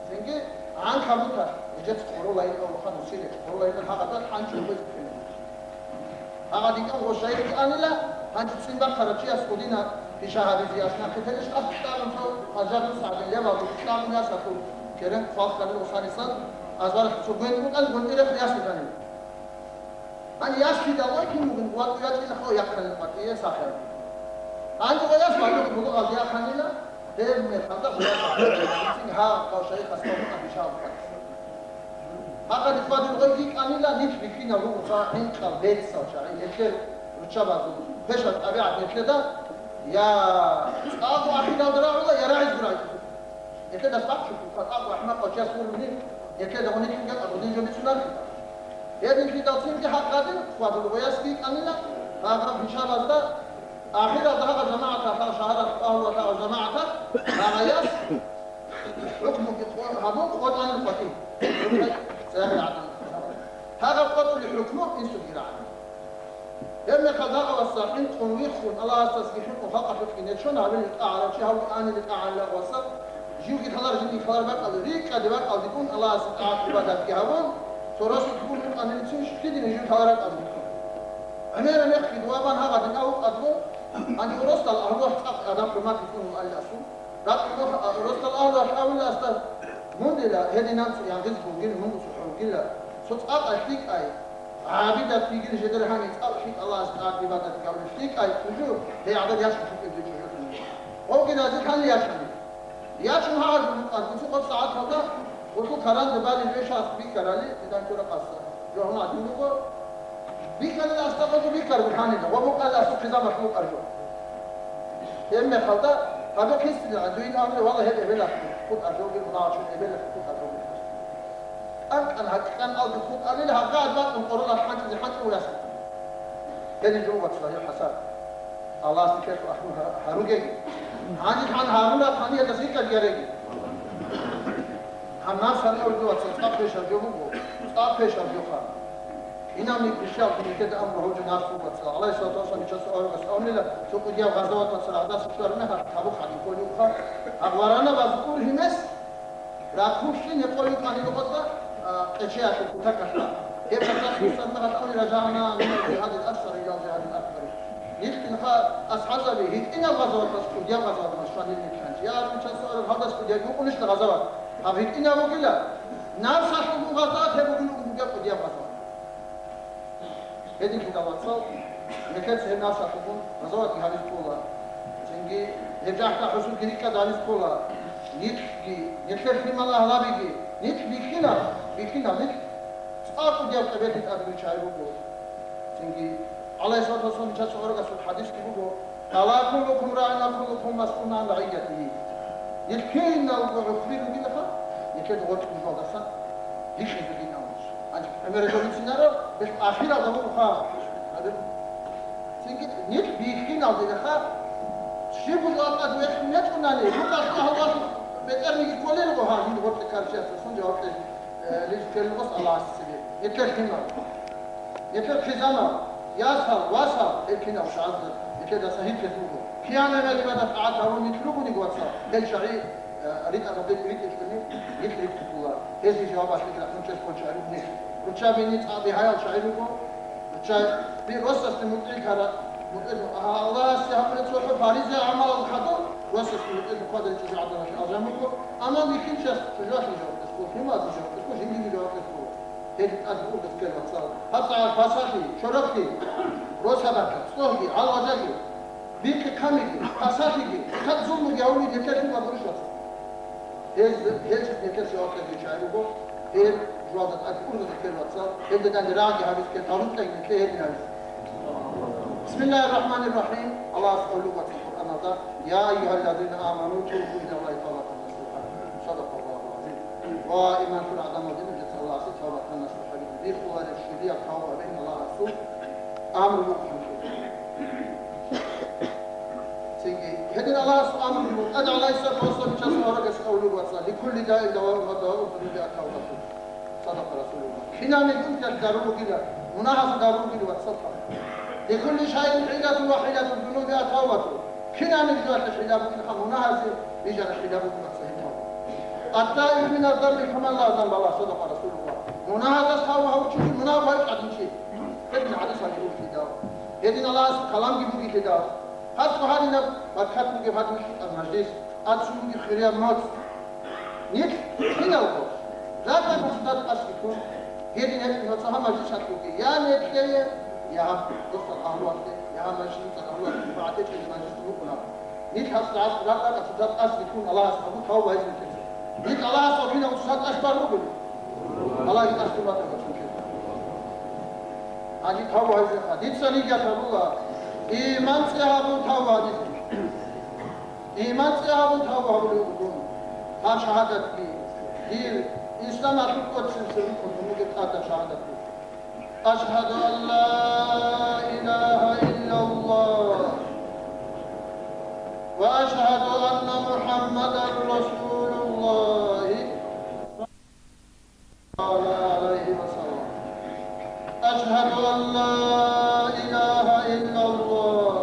Цинги гӀанкабуталъ, гьечӀец къоролайин авлуха нусиле, къоролайин гьагъадал хӀанчӀо гьез ккелеб. Гьагъадин кӀан гъо шайихги анила, гьанчӀо цӀин бахъарав чияс гьудина пиша гьабизе ясна хъетелищ къаб кьабун цо хъажарун сагӀдин левалги кьабун ясалъул. Керен хъвалхъалил усанисан азбаралъ цо гвен букӀан гвентӀерехъ яс витанила. Гьанже яс лъидал вай кин вугин, ватӀу ячӀила хо яхъанил къватӀие сахъе. Гьанже ва яс валугъ булугъалде яхъанила, гьеб мехалда гъуя цин гьа къавшайихъас кавун абишал къватӀ. Гьагъа рихьвадул гъой йикӀанила нилъ бихьинал ругоха гӀинкъал бецал чагӀи, нилъер руччабазул пешал тӀабигӀат нилъеда я цӀакъго ахиралда рагӀула, я рагӀизго рагӀи. Нилъеда сахлъухъа цӀакъго ахӀмакъав чияс гурони, нилъеда гъунилъинги абулин жо бицунархъида. Гьединлъидалцинги гьаб гъадин хьвадул гъоясги йикӀанила, гьагъаб бичалазда ахиралда гьагъа жамагӀаталъ, шагьаралъ, агьлуялъ гьагъа жамагӀаталъ, гьагъаяс ХӀукмуги къо-, гьабун къотӀанил къватӀив. Гьагъаб къотӀулеб хӀукму инсулги рагӀана. Гьебмехалда гьавасда хӀинкъун виххун, Аллагьасдасаги хӀинкъун халкъалъухъги нечон гьабилеб тӀагӀарав чи гьавги анилеб тӀагӀарилан гъваса, живги лъалар жиндиги лъалар бакӀалде, рикӀкӀаде бакӀалде ккун Аллагьасе тӀагӀат-гӀибадатги гьабун, цо росулъ гун вукӀанилицин щиб лъидине жив лъалараб тӀад вукӀун. ГӀемер мехги дувабан гьагъадин авукъадго, гьанив росдал агьлуялъ цӀакъ адаб-хӀурмат бицунеб алиласул, ракъ рос-, росдал агьлуялъ авиласда, мун дила гьединанцин янгъизе бугин, мун цохӀо вугила, цо цӀакъай лъикӀай, гӀабидат йигин жедер гьанив цӀакъ лъикӀ Аллагьас тӀагӀат-гӀибадат гьабулев лъикӀай чӀужу, гьей гӀадаб яшав лъикӀаб жо чӀужу. Гъовги разилъани яшани. Ячун гьагъажун рукӀан, гуци къоцӀ сагӀаталда гъулъул каранде балел вешалъ бикарали, дидан ккураб къасда. Жо гьанив гӀадин буго, бикарали астахъазул бикараб хӀанила, ва букӀарали асухъизаб махлукъар жо. Гьебмехалда, гьабе хъистила, дуин абула, валла, гьеб эбелалъ хутӀа жоги, мунагьачун эбелалъ хутӀа жоги. КӀан-кӀан гьакъикъан алги хутӀалил, гьагъа адбакъун къоролалъ хӀанчӀизе хӀанчӀо вуясун. Гьедин жо вацла, гьеб хӀасад. Аллагьас нилъер ахӀун гьа-, гьаругеги. Гьанжелъан гьарураб гьаниялдаса рикӀкӀад гьареги. Гьаб напс гьарураб вацал цӀакъ пешаб жо буго, цӀакъ пешаб жоха. Инаб нилъ бищал нилъеда амру гьабугӀун напс буго вацал. Гьалай салату вассалам бичасул аварагас абунила, цо кӀудияб гъазават вацал гьадаса цӀар мехалъ Табук гьадин кколев вуха. Гьаб варанабаз ургьимес Рахъулъин гьекъолев кӀанилгъазда, а, къечеялъул кутакалъа. Гьеб гьадас мусаммагъалъ авни ражагӀна минал жигьадил асгъари илал жигьадил акбари. Нилъ кинха асхӀазаби гьитӀинаб гъазаваталъ кӀудияб гъазават машгьанил нилъанчи. Я Арбичасул араб гьалдас кӀудияб букӀунищ гъазават? Гьаб гьитӀинаб бугила. Напсалъулгун гъазават гьеб бугин бугеб кӀудияб гъазават. Гьединлъидал, вацал, нилъеца гьеб напсалъулгун гъазаватги гьабизе ккола, цинги гьеб жагьлъа хӀусудги рикӀкӀад гьабизе ккола, нилъги, нилъер лъимал агьлабиги, нилъ бихьинал, бихьинал нилъ цӀакъ кӀудияб къебелъи тӀад виччаги буго. Цинги гӀалайгьиссалату вассалам бичасул аварагасул хӀадисги буго, «Ала куллукум рагӀин ва куллукум масъулун гӀан рагӀиятигьи». Нилъ киналго гӀухьби ругилаха, нилъеда гъоркь бужалдасан бихьизегин абун. Гьанже гӀемераб жо бицинаро, бел ахиралда буго ха. Гьадин, цинги нилъ бихьиналдеха, щиб жаваб тӀад вехун гьечӀунани, рукъалъ агьлуялъ бетӀерниги кколелго, гьа, гьин гъоркье карчиясдасан жаваб кье-, э, лез ккелелгос Аллагьас цебе. Нилъер лъимал. Нилъер хъизанал, ясал, васал, гьел кинал шагьазда нилъедаса гьикъизе буго. Киянай гӀибадат-тӀагӀат гьабун нилъ ругониги, вацал, гьел шагьи РитӀа-, ритӀа-, ритӀа-, ритӀа-, ритӀа-, ритӀа-, ритӀа-, ритӀа-, ритӀа-, ритӀа-, руччаби цӀакъ бигьаял шагьи руго, руччаби росасде мутӀигӀлъара-, мутӀигӀлъун, Аллагьасе гьабулеб цохӀо фариза гӀамалал хадуб, росасде мутӀигӀлъун хъвадаричӀозе гӀадамалъе алжан буго, амма бихьинчияс чӀужуялъе жаваб кьезе ккола, лъималазе жаваб кьезе ккола, жиндиги жаваб кьезе ккола. Гьел тӀад ургъес ккел, вацал. ГьабцӀагӀат пасалъи, чорохъи, росабаца, цӀогьги, гьалважаги. Бикъи камиги, пасалъиги, хъат зулмуги гьавулин нилъер лъимал гурищ, вацал. Гьез, гьел чӀухӀ нилъер жаваб кьезе чагӀи руго, гьел жугьалда тӀад ургъизе ккел, вацал, гьелда данде рагӀаги гьабизе ккел, гьарун тӀаги нилъее гьедин гьабизе. Бисмиллагьир рахӀманир рахӀим. Аллагьас къуллукъ, вацал, Къуръаналда, «Я айюгьаллазина аману, тубу илаллагьи тавбатан насуха». Садакъаллагьул гӀазим. Ва иман лъурал гӀадамал, динул жеца Аллагьасе тавбатан насухаги. Биххулареб щибияб тавба гьабеян Аллагьасул амру буго. Цинги, гьедин Аллагьас амру буго, тӀад гӀалайгьиссалату вассалам бичасул аварагас къавлу вацал, «Ликулли даин даваун ва даваун зунуби ат-тавбату». Садакъа Расулуллагь. Кинабниги унтиялъе дару бугила, мунагьазе дару бугила, вацал. «Ликулли шайин хӀилатун ва хӀилату зунуби ат-тавбату». Кинабниги жоялъе хӀила бугилаха, мунагьазе бижараб хӀила бугила, вацал, гьеб тавба. «Ат-таибу миназ-занби каман ла занба лагь», садакъа Расулуллагь. Мунагьаздаса тавба гьабурав чи мунагь гьечӀого гӀадин чи. Гьедин гьадисалги бугелъидал, гьедин Аллагьасул каламги бугелъидал, хасго гьадинаб баркат бугеб гьадин лъикӀаб мажлис, тӀад щун бугеб хирияб моцӀ, Нилъ киналго, ракӀалда цоцазда тӀасги ккун, гьедин гьечӀеб гьаб мажлисалъулги, я нилъее, я гьаб досдал агьлуялъе, я гьаб мажлисалъул агьлуялъе бигьа тӀечӀеб мажлис букӀуна. Нилъ гьаб ракӀалда цоцазда тӀасги ккун, Аллагьас гьабу тавба гьабизе нилъеца. Нилъ Аллагьас гьаб киналго цоцазда тӀасги баругони, Аллагьги тӀасги батараб чӀухӀеда. Гьанже тавба гьабизеха. Дица нигат гьабула, иман цӀи гьабун тавба гьабизе. Иман цӀи гьабун тавба гьабулев вуго дун. Гьаб шагьадатги, дир исламалъул кӀочӀисеб рукӀун тун бугеб тӀадаб шагьадатги. أشهد أن لا إله إلا الله وأشهد أن محمدا رسول الله. صلى الله عليه وسلم. أشهد أن لا إله إلا الله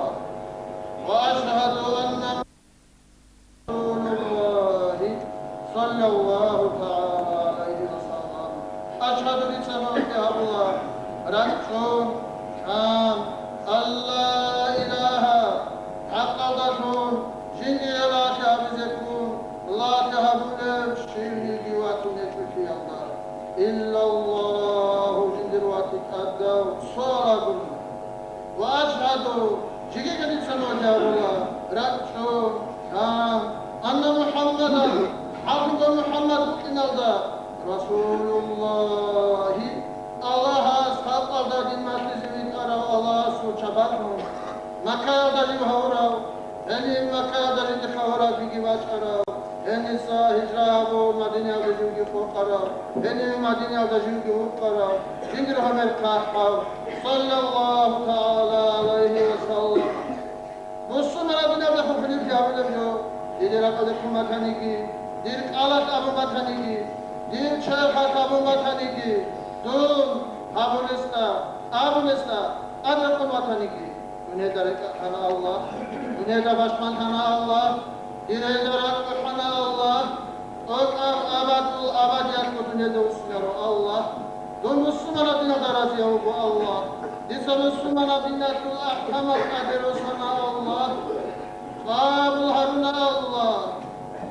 وأشهد أن رسول الله صلى الله تعالى عليه وسلم. أشهد, дица нугӀлъи гьабула, рачӀчӀун, кам, أن لا إله, хӀакъалдалъун жиндие лагълъи гьабизе ккун, лагълъи гьабулев щивниги ватун гьечӀолъиялда, إلا الله, жиндир ватикь тӀадав цо Аллагь гуро. وأشهد, жеги дица нугӀлъи гьабула, рачӀчӀун, кам, أن محمدا, хӀакълъун МухӀаммад вукӀиналда, رسول الله, Аллагьас халкъалда дин малъизе витӀарав Аллагьасул чапарзабун, Маккаялда жив гьавурав, гьенив Маккаялда жиндихъа гьорабиги вачӀарав, гьениса гьижра гьабун, Мадинаялда живги къокъарав, гьенив Мадинаялда живги вукъарав, жиндир гьумер хъахӀав, صلى الله تعالى عليه وسلم. Мусулманаб диналда хӀухьулеб жавабилеб жо, дир ракӀалде ккун батаниги, дир кӀалалъ абун батаниги, дир черхалъ абун батаниги, дун гьабулесда, абулесда, тӀаде ккун батаниги. Дунеда рекӀахъана Аллагь, дунеда пашманлъана Аллагь, дир гьелда ракӀалъана Аллагь, тӀокӀаб абадул абадиялъго дунеда вуссинаро Аллагь, дун мусулманаб диналда разияв вуго Аллагь, дица мусулманаб диналъул ахӀкамал тӀаде росана Аллагь, къабул гьаруна Аллагь,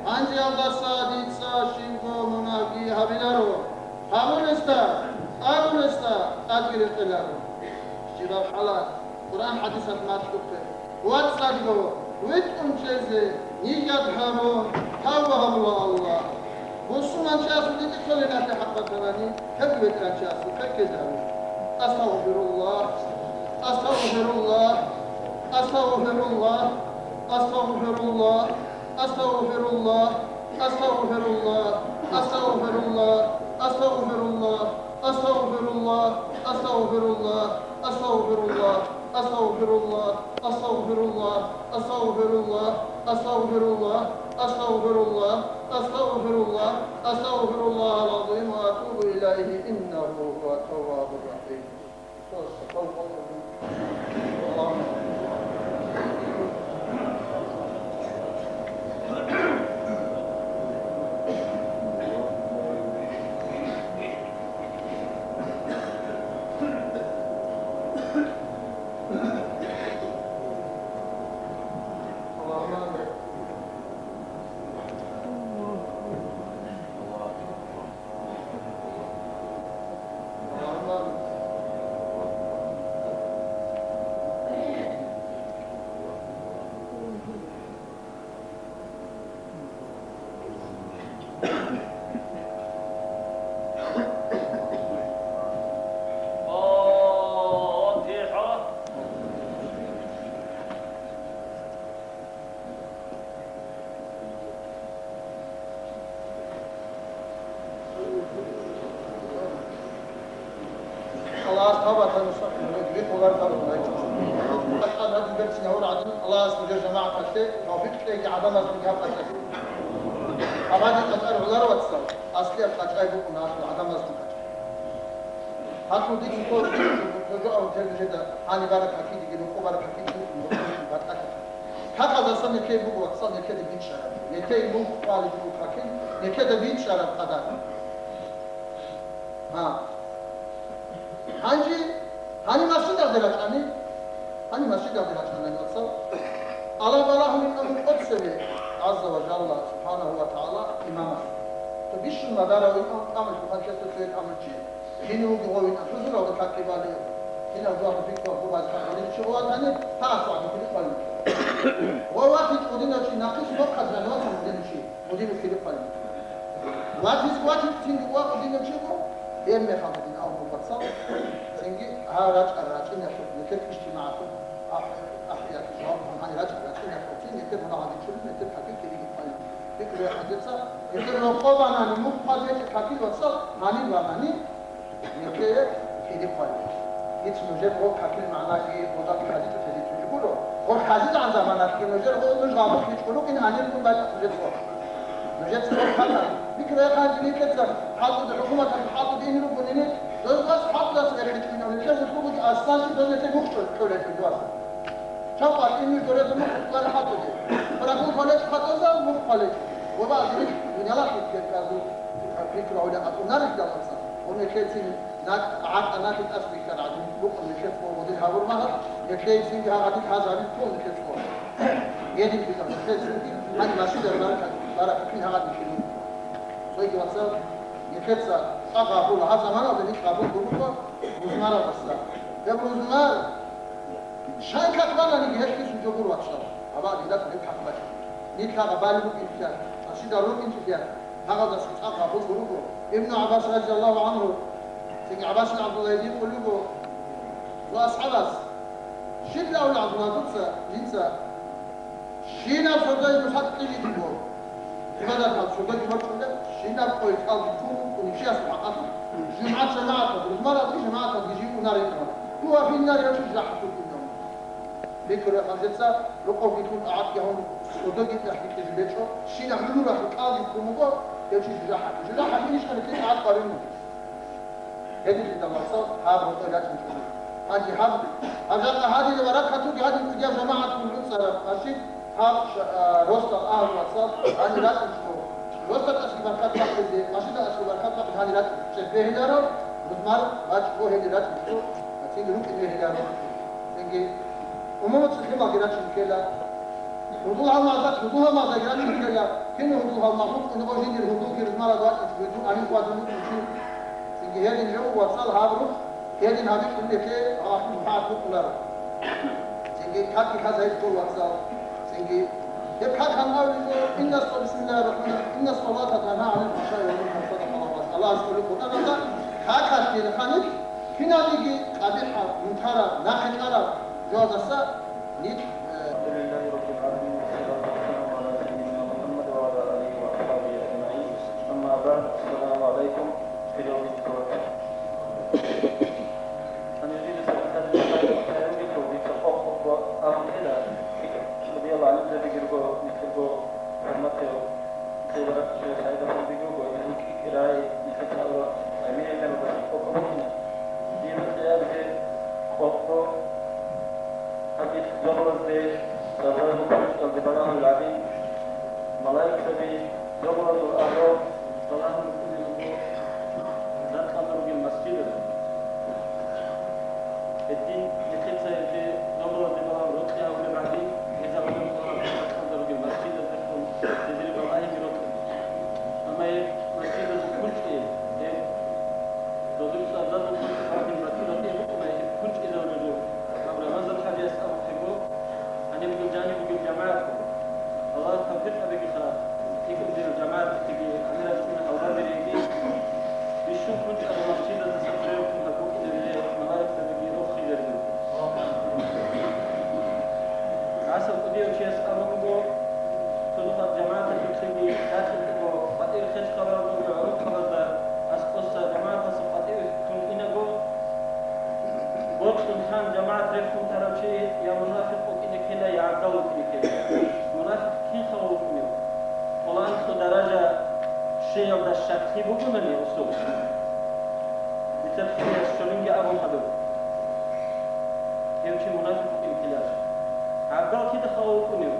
гьанжеялдаса дица щибго мунагьги гьабиларо, гьабулесда, абулесда тӀадги рекъеларо. Щибаб хӀалат Къуръан хӀадисалъ малъухъе. ВацӀцӀадго, витӀун чӀезе нигат гьабун, тавба гьабула Аллагь. Мусулманчиясул динде кколеб нахъе хӀакъ батанани, гьеб ветеранчиясул хӀеккезе гьабе. أستغفر الله، أستغفر الله، أستغفر الله، أستغفر الله، أستغفر الله، أستغفر الله، أستغفر الله، أستغفر الله، أستغفر الله، أستغفر الله، أستغفر الله، أستغفر الله، أستغفر الله، أستغفر الله، أستغفر الله، أستغفر الله، أستغفر الله، أستغفر الله العظيم وأتوب إليه إنه هو التواب الرحيم. Аллагьас тавбатан мустахъим гьабе, дибир хъулар тавбатан гьабе. Аллагьас берцин гьавур гӀадин, Аллагьас нужер жамагӀаталъе тавфикъ кьеги гӀадамазул гьаб къачӀалъе. Абади къачӀар гӀолар, вацал, аслияб къачӀай букӀуна гьалъул гӀадамазул къачӀай. Гьалъул дихъ ккола, жо абун тер нужеда гьаниб бараб хӀакидеги, рокъо бараб хӀакидеги, рокъо батӀалъи. Хакъалдасан нилъее буго, вацал, нилъеда бичӀчӀараб. Нилъее мулк хъвалеб буго хъакил, нилъеда бичӀчӀараб къадар. Гьа. Гьанже, гьаниб масжидалде рачӀани, гьаниб масжидалде рачӀани, вацал. Аллагь балагьун йикӀа мун тӀоцебе, гӀазза ва жалла, субхӀанагьу ва тагӀала, имамас. Бищун мадарав ин тӀамулъ хъанчӀесда цеве тӀамулъ чи, гьенив вугев гъов ин, хӀузуралда каке балев. Гьенив жугьутӀ бихьулеб гъоб баз гьабулев чи гъов ватани, гьасухъан хӀури хъвалев. Гъов ватичӀ гъудинав чи нахъе сокъаз жанивасан гъудинав чи, гъудинав хири хъвалев. Ватиз ватичӀ цинги ва гъудинав чи гъов, гьеб мехалда дин авлу бацал, цинги гьав рачӀа рачӀиналъухъ, нилъер ижтимагӀалъухъ. АхӀи-, ахӀият жаваб гьаниб рачӀа-, рачӀинахъе цин, нилъер мунагьал бичӀчӀулин, нилъер какил кириги хъвалин. Пикру гьаб гьанжеца, нилъер рокъоб банани, мухъ хъвазе гьечӀеб какил вацал, гьаниб ванани, нилъее кири хъвалин. Дица нужер гъоб какил магӀнаги, гъода хъазичӀо тезичӀого гуро. Гъоб хъазичӀеб заманалъги нужер гъоб нуж гъабулъ бичӀчӀулукъин гьаниб ккун бачӀа нужер цо. Нужеца гъоб хъатӀа. Пикру гьаб гьанже нилъеца хӀалтӀуде, хӀукуматалъул хӀалтӀуде ин ругонани, дозулас хӀалтӀудаса рехичӀунав нилъер гъулъубуги асланлъи дозулъе мухь кьолелъул вас. Чапар ин дорезул мухь кьолел хӀалтӀуде. Барагул хъвалечӀ хӀалтӀуза мухь хъвалечӀ. Ва баъ динил дунялалъул ккерказул пикру гьавилян атӀунарищ даласа? Гьунеккецин нахъ гӀакъа нахъе тӀасбихьараб гӀадин букӀун нилъер цо гъодин гьабур магьа, нилъейцинги гьагъадин хӀаз гьабил ккун нилъер цо. Гьедин битӀа нилъейцинги гьаниб машинаялъ баракат, баракат кин гьагъадин хирун. Цойги вацал, нилъеца цӀа гъабула, гьаб заманалда нилъ гъабул гуруго рузмаралдаса. Гьеб рузмар шай какбананиги гьелъ бицун жо гуро, вацал. Гьаб гьелда гьеб какбач. Нилъ гьабали букӀинчӀеб, машида рукӀинчӀеб, гьагъалдаса цӀа гъабул гуруго. Ибну ГӀаббас радияллагьу гӀангьу, цинги ГӀаббасил ГӀабдуллагьиде гьикъулего, цо асхӀабас, щиб абулеб ГӀабдулла дуца, жинца щинаб сордоялъул хӀакъ кьижи буго. ГӀибадатал сордоги борчӀунеб, щинаб къоялъ кӀалги ккун вукӀунев чиясул хӀакъалъулъ, жумгӀат жамагӀаталъ, рузмаралги жамагӀаталъги жив унарин абун. Гьува финнари гьев чи жужахӀалъур инав. Бикьура ханзеца рокъовги ккун тӀагӀатги гьавун, сордоги тӀехь бикьизе бечӀо, щинаб гӀумру рахъун кӀалги ккун вуго, гьев чи жужахӀалъур. ЖужахӀалъунищха нилъее тӀагӀат къваригӀун? Гьединлъидал вацал гьаб гьоркьой рачӀун чӀуна. Гьанже гьаб, гьаб жакъа гьадинаб баракатулги гьадин кӀудияб жамагӀатгун гӀуцӀараб машид гьаб ша-, а, росдал агьлу вацал гьанир рачӀун чӀо. Росдал тӀасги баркат бахъизе, машидал тӀасги баркат бахъизе гьанир рачӀун чӀеб бегьиларо, рузмар рачӀго гьенир рачӀун чӀо, цинги рукӀин бегьиларо. Цинги умумуца лъималги рачӀун ккела. Гьудул гьалмагъза, гьудул гьалмагъзаги рачӀун ккела. Кин гьудул гьалмагъ букӀунеб жиндир гьудулги рузмарал вачӀун чӀо, гьудул гьанив хьвадун вукӀун чи. Цинги гьедин жо вацал гьаб рухӀ, гьедин гьабичӀеб нилъее ахӀун хӀакъ букӀунаро. Цинги какги хьазайчӀо вацал. Цинги гьеб как гьанав вуго, инна, бисмиллагьир рахӀманир рахӀим, инна салата тангьа гӀанил фахӀшаи вал мункар, садакъаллагьу. Аллагьас кколеб Къуръаналда, какалъ дирхъанилъ, кинабниги къабихӀаб, мункараб, нахъе кьараб жоялдаса нилъ, э, الحمد لله رب العالمين، والصلاة والسلام على سيدنا محمد وعلى آله وأصحابه أجمعين. أما بعد، السلام عليكم. Малаикзаби зобалазул агьлу балагьун букӀунеб буго ракьалда ругел масжидазда. Гьедин нилъеца гьезде зобалазде балагьун рокьи гьабулеб гӀадин, гьез гьабулеб балагьун ракьалда ругел масжидазда хун гьезие балагьиги рокьи. Амма гьеб масжидазул кучӀи, гьеб Дозул цӀадазул кучӀ гьадин батила тӀе букӀуна, гьеб кучӀизавулеб жо. Гьаб Рамазан хӀажияс абухъего, гьаниб жо жаниб бугеб жамагӀат буго. Аллагьас тавфикъ гьабегиха, гьикъун дир жамагӀаталъеги гьанирал чӀуна гьалда береги, бищун кучӀараб масжидазда сахлъугьун гьаб букӀинабиле малаикзабиги рохизаризаб. ГӀасал кӀудияв чияс абун буго, цо нухалъ жамагӀаталъухъеги рахинтӀаго, къватӀир хечӀ хабаралдаго гӀорохъабазда аскӀоса жамагӀаталъухъ къватӀиве тун инаго, бокьун хъан жамагӀат рехун тарав чи я мунафикъ вукӀине ккела, я гӀабдал вукӀине ккела. Мунафикъ кин хавал вукӀунев? Къолан цо даража щвеялда щаклъи бугонани гьесул, нилъер хириялъ щолинги абун гьабе. Гьев чи мунафикъ вукӀин ккеларищ? ГӀабдал кида хавал вукӀунев?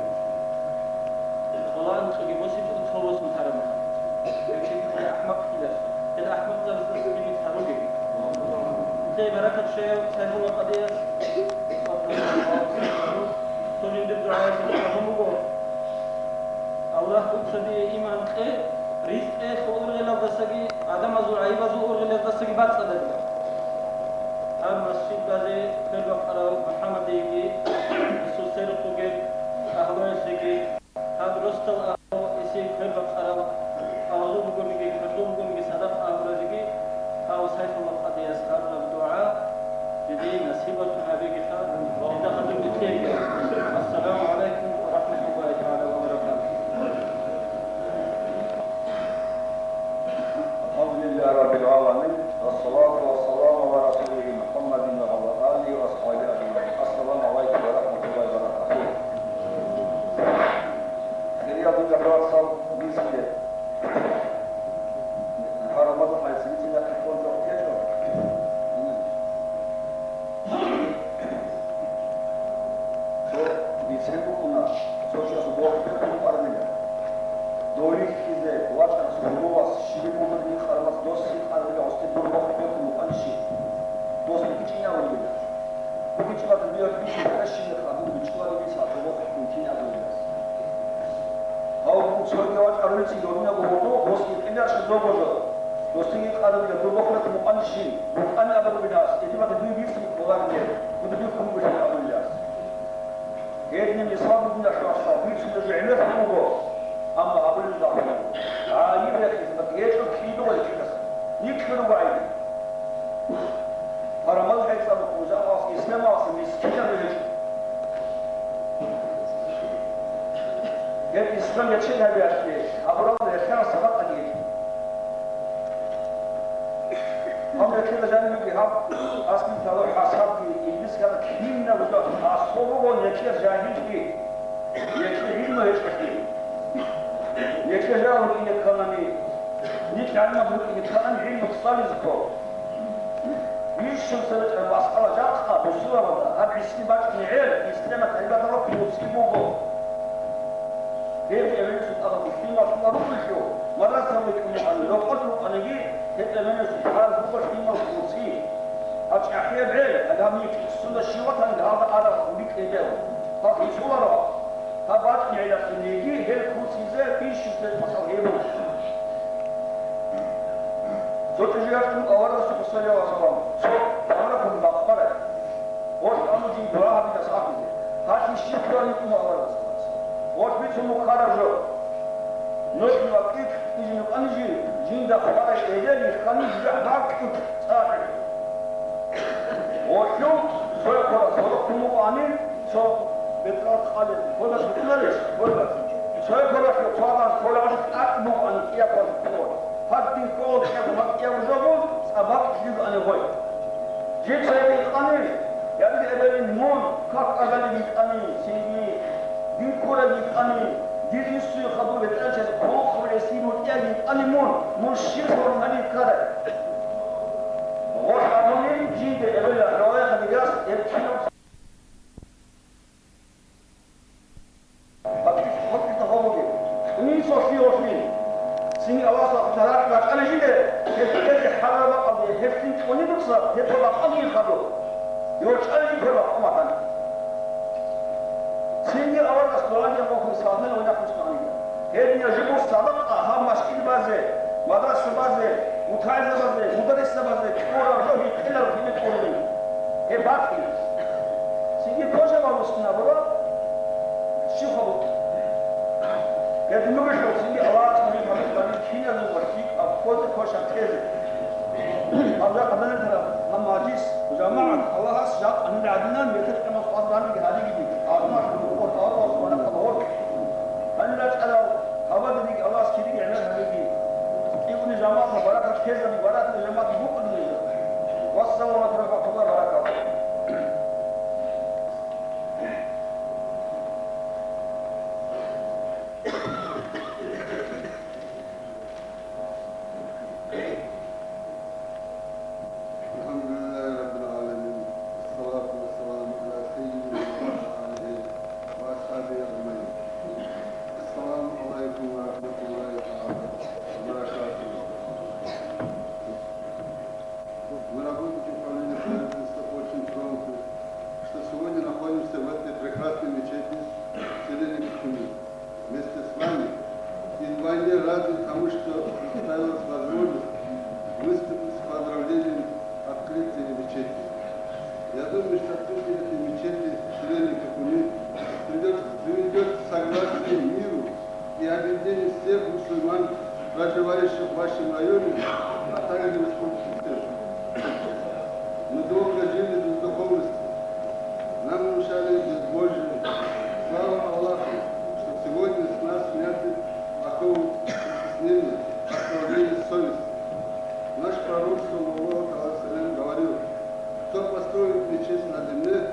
Къолан цоги босичӀого цо босун тараб мехалъ. Гьев чи ккела ахӀмакъ ккеларищ? Гьел ахӀмакъзабазда цогидал таругел. Нилъее баракат щвеяв Сайфулла къадияс, цо жиндир дугӀаялъе абун буго: Аллагь, дуца дие иман кье, ризкъиялъул ургъел العالمين، والصلاة والسلام على رسوله محمد وعلى آله وأصحابه أجمعين. السلام عليكم ورحمة الله وبركاته. Хириял диналъул вацал, бицинаб. Гьарабазда гьайсилицина ккун жо течӀо. Цо бицен букӀуна, цо чиясул борхӀ букӀун къварилла. Дов рихьизе вачӀарас гьудулас щиб бугеб къармас дос къармила гьосде дур борхӀ букӀун букӀанищи? Дос букӀинчӀин абулебила. БукӀинчӀила дубиялъ бихьизаращинаб абун бичӀчӀулареб гьесда дов борхӀ букӀинчӀин абулебилас. Гьав цоги вачӀарулецин гьоринаб гьудул дос гьикъиларищ дозго жо? Досиги къарулеб дур борхӀ букӀун букӀанищи? БукӀана абураб гьас, эдиб батӀи дуе бицин кколарин, гьудул бихьун бугин абулебилас. Гьединаб мисал бугин, диналъул вацал, бицунеб жо гӀемер буго, амма гьабулеб жо гьабуна. ГӀайиб рехизе батӀи гьечӀо кидал гьечӀолъас. Нилъго руго гӀайиб. Гьарамал хӀетӀа букӀун жакъасеб исламалъ мискинал гьечӀо. Гьеб ислам ячейилан гьабиялъе гьабурал рехиарал садакъаги гьечӀо. Гьаб рехида жанибги гьаб аслу тӀалаб хӀасабги, илбис гьаб кинаб жо, асул руго нилъер жагьилги, нилъер гӀилму гьечӀолъи. Нилъер жагьил инекканани, Нилъ гӀалимаб букӀине ккани гӀилму цӀализе ккола. Бищун цебетӀераб масъала жакъа бусурбабазда гьаб гӀисин бачӀунеб гӀел, исламалъ гӀибадаталда куцӀи буго. Гьеб эбелалъул тӀадаб лъималъула рукӀунелъул, мадрасалда рукӀун букӀани, рокъор рукӀаниги, гьеб эбелалъул тӀадаб буго лъимал куцӀи. Гьаб чӀахӀияб гӀел, гьаб нилъ сунда щиватанги гьалда араб бикьи гьеб. Гьаб гьечӀоларо. Гьаб бачӀунеб гӀелалъулги гьел куцизе бищун цебетӀ масъала гьеб буго. Цо чӀужуялъ ккун аварагасухъе, саллаллагьу гӀалайгьи ва саллам, цо аварагасухъе бакъварай. Гъорлъ аму жин дугӀа гьабизе ахӀизе. Гьалъие щиб ккараб букӀун аварагас? Гъорлъ бицун букӀараб жо. Нухь ва КьикьӀ кьижин рукӀани жин, жинда хварай эбел йихьани жужахӀ бакьун цӀакъ. Гъорлъул цояв хварас гъорохъун букӀани, цо бетӀералда къалеб хварас букӀунарищ? Хварас. Цояв хваралъул цо адам хваралъ тӀакӀ букӀани кӀияб хваралъ ккола. Гьадин ккола кӀияб, гьаб кӀияб жо буго, цӀакъ бакьулъ букӀани гъой. Жинца гьеб йикъани, я дида эбел, мун как кӀалалеб йикъани, цинги дин ккураб йикъани, дир инсуе хадув бетӀерчӀез хъулухъ гьабулесин мутӀигӀаб йикъани мун, мун щиб гьоркьоб ккарай? Гъорлъ абуни, жинда эбел, рагӀи хадигас гьеб кинаб Гьаб-, гьаб-, гьаб-, гьаб-, цӀунин цолъи гьорлъин. Цинги Аллагьас рахъ ракӀале жинде, гьеб кьезе хӀараб бакӀалде, гьеб цин цӀунин дуца, гьеб бакъалги хадур. ЙорчӀалги гьеб бакъ уматани. Цинги аварагас дугӀаги гьабун, саламал гьунахъе цӀунани. Гьединаб жо буго садакъа гьаб масжид базе, мадраса базе, мутагӀилзабазе, мударрисзабазе кьураб жо гьикъиларо гьеб кьураб. Гьеб батӀи. Цинги кошаб гьабулъин абура, щиб гьабулеб? Гьедин бугелъул цинги Аллагьас мугӀин гьабулеб киназего лъикӀаб ккозе кошаб тезе. Гьаб жакъа данде тараб гьаб мажлис, жамагӀат, Аллагьас жакъа гьанир гӀадинан, метер къимат къваригӀанги гьалигиги, гьаб мажлис рукъор таваралъ ва рахъал гъоркь. Гьанир рачӀарал гьабадиги Аллагьас кириги гӀемер гьабиги. КӀиявго жамагӀаталда баракат ккезаби, баракат жамагӀат букӀунеб. Вассаламу гӀалайкум ва рахӀматуллагьи ва баракатугьу. الحمد لله رب العالمين. والصلاة والسلام على سيدنا وعلى آله وأصحابه أجمعين. السلام عليكم ورحمة الله تعالى وبركاته. Мы, работники управления правительства, очень тронуты, что сегодня находимся в этой прекрасной мечети в селении Кукуни. Вместе с вами и вдвойне рады тому, что представилась возможность выступить с поздравлением открытия мечети. Я думаю, что открытие этой мечети в селении Кукуни приведёт, приведёт к согласию, миру и объединению всех мусульман, проживающих в вашем районе, а также в Республике Чечня. Мы долго жили без духовности. Нам внушали безбожие. Слава Аллаху, что сегодня с нас сняты оковы притеснения, оскорбления совести. Наш Пророк, саллаллаху алейхи ва саллям, говорил: «Кто построит мечеть на земле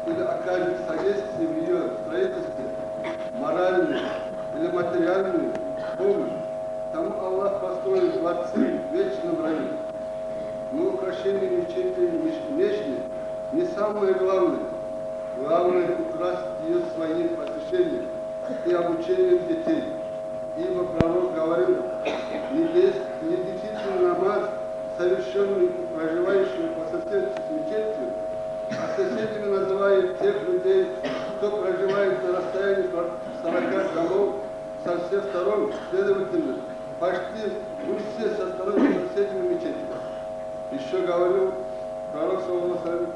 или окажет содействие в её строительстве, моральную или материальную помощь, тому Аллах построит дворцы в вечном раю». Но украшение мечети внеш-, внешнее не самое главное. Главное — украсить её своим посещением и обучением детей. Ибо Пророк говорил: «Не дес-, не десятый намаз, совершённый у проживающего по соседству с мечетью, а соседями называет тех людей, кто проживает на расстоянии сорока домов со всех сторон, следовательно, почти у всех со стороны соседней мечети». Ещё говорил Пророк, саллаллаху алейхи ва саллям: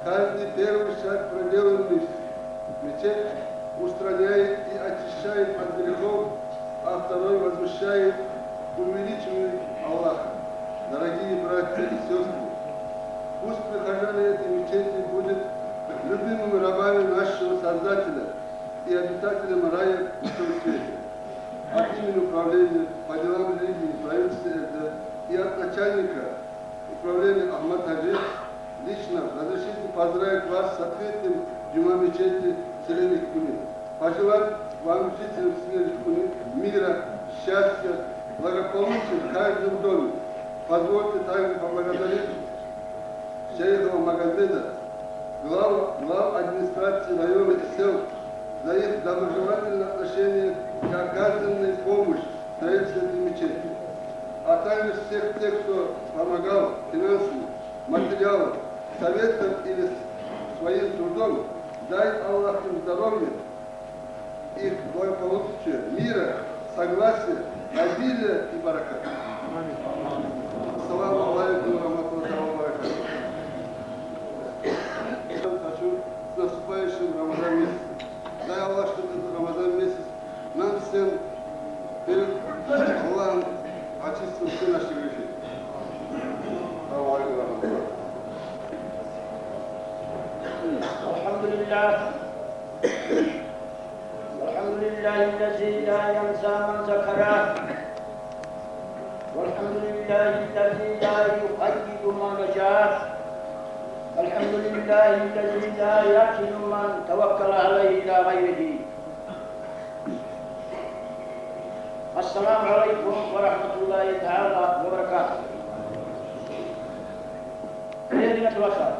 «Каждый первый шаг, проделанный в мечеть, устраняет и очищает от грехов, а второй возвышает, увеличивает Аллаха». Дорогие братья и сестры, пусть прихожане этой мечети будут любимыми рабами нашего Создателя и обитателями рая в этом свете. От имени управления по делам религии и правительства РД и от начальника управления Ахмад Хаджи лично разрешите поздравить вас с открытием Джума мечети в селении Куни. Пожелать вам, жителям селения Куни, мира, счастья, благополучия в каждом доме. Позвольте также поблагодарить Шейхова Магомеда, глав, глав администрации района и сел за их доброжелательное отношение и оказанную помощь в строительстве этой мечети, а также всех тех, кто помогал финансово, материалом, советом или своим трудом. Дай Аллах им здоровья, их благополучия, мира, согласия, обилия и баракат. Ассаламу алейкум ва рахматуллахи ва баракатух. Хочу с наступающим Рамадан месяцем. Дай Аллах, чтобы этот Рамадан месяц нам всем перед Аллахом очистил все наши грехи. Ассаламу алейкум ва рахматуллах. الحمد لله. الحمد لله الذي لا ينسى من ذكره. والحمد لله الذي لا يقيد من رجاه. الحمد لله الذي لا يكل من توكل عليه إلى غيره. السلام عليكم ورحمة الله تعالى وبركاته. Гьединаб вацал.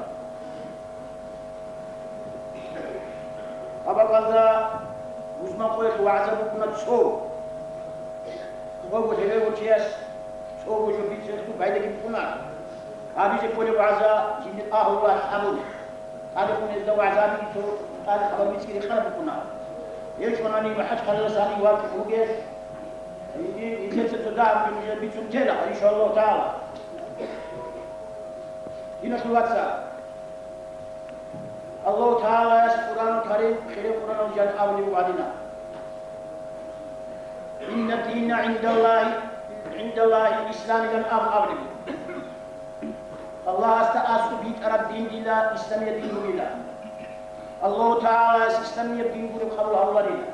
Гьаб бакӀалда бусман къоялъ вагӀза букӀуна цо. Цого лъегӀев вучияс цого жо бицелъул пайдаги букӀуна. Гьабизе кколеб вагӀза жиндир агьлуялъ абун. ТӀадегӀун гьезда вагӀза гьабиги цо тӀад хабар бицӀиги рекъараб букӀуна. Гьев чӀванани МахӀачхъалалъа саниги вакӀун вугелъ, гьедин нилъеца цо дагьабги нужее бицун тела, иншааллагьу тагӀала. Диналъул вацал, Аллагьу ТагӀалаяс Къуръан Карим, хире Къуръаналда жаниб абулеб гьадинаб: «Инна дина гӀиндаллагьи, гӀиндаллагьил ислам», — ян абун абулеб. Аллагьасда аскӀоб битӀараб дин дила исламияб дин бугила. Аллагьу ТагӀалаяс исламияб дин гуреб къабул гьавуларила.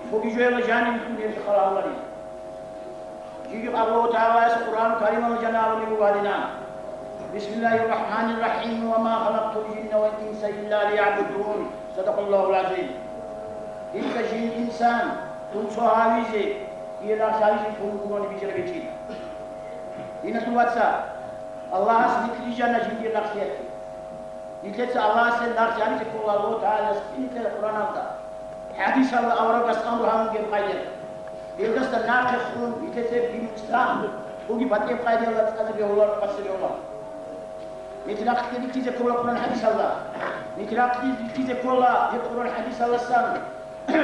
Цоги жоялда жаниб гьеб хал гьавуларила. Жиги Аллагьу ТагӀалаяс Къуръан Карималда жаниб абулеб буго гьадинаб: «Бисмиллагьир рахӀманир рахӀим, ва ма халакътул жинна вал инса илля лиягӀбудун». Садакъаллагьул гӀазим. Дица жин-инсан тун цо гьавизе, дие лагълъи гьавизе тун вугони бижараб гьечӀила. Диналъул вацал, Аллагьас нилъ жанна жиндир лагълъиялъе. Нилъеца Аллагьасе лагълъи гьабизе ккола Аллагьу ТагӀалаяс кинлъи Къуръаналда, хӀадисалда аварагас амру гьабун бугеб къайдаял. Гьелдаса нахъе хун нилъеца дин ислам, цоги батӀияб къайдаялда цӀазе бегьуларо, къасе бегьуларо. Нилъ лагълъи рихьизе ккола Къуръан хӀадисалда. Нилъ лагълъи рихьизе ккола гьеб Къуръан хӀадисалдасан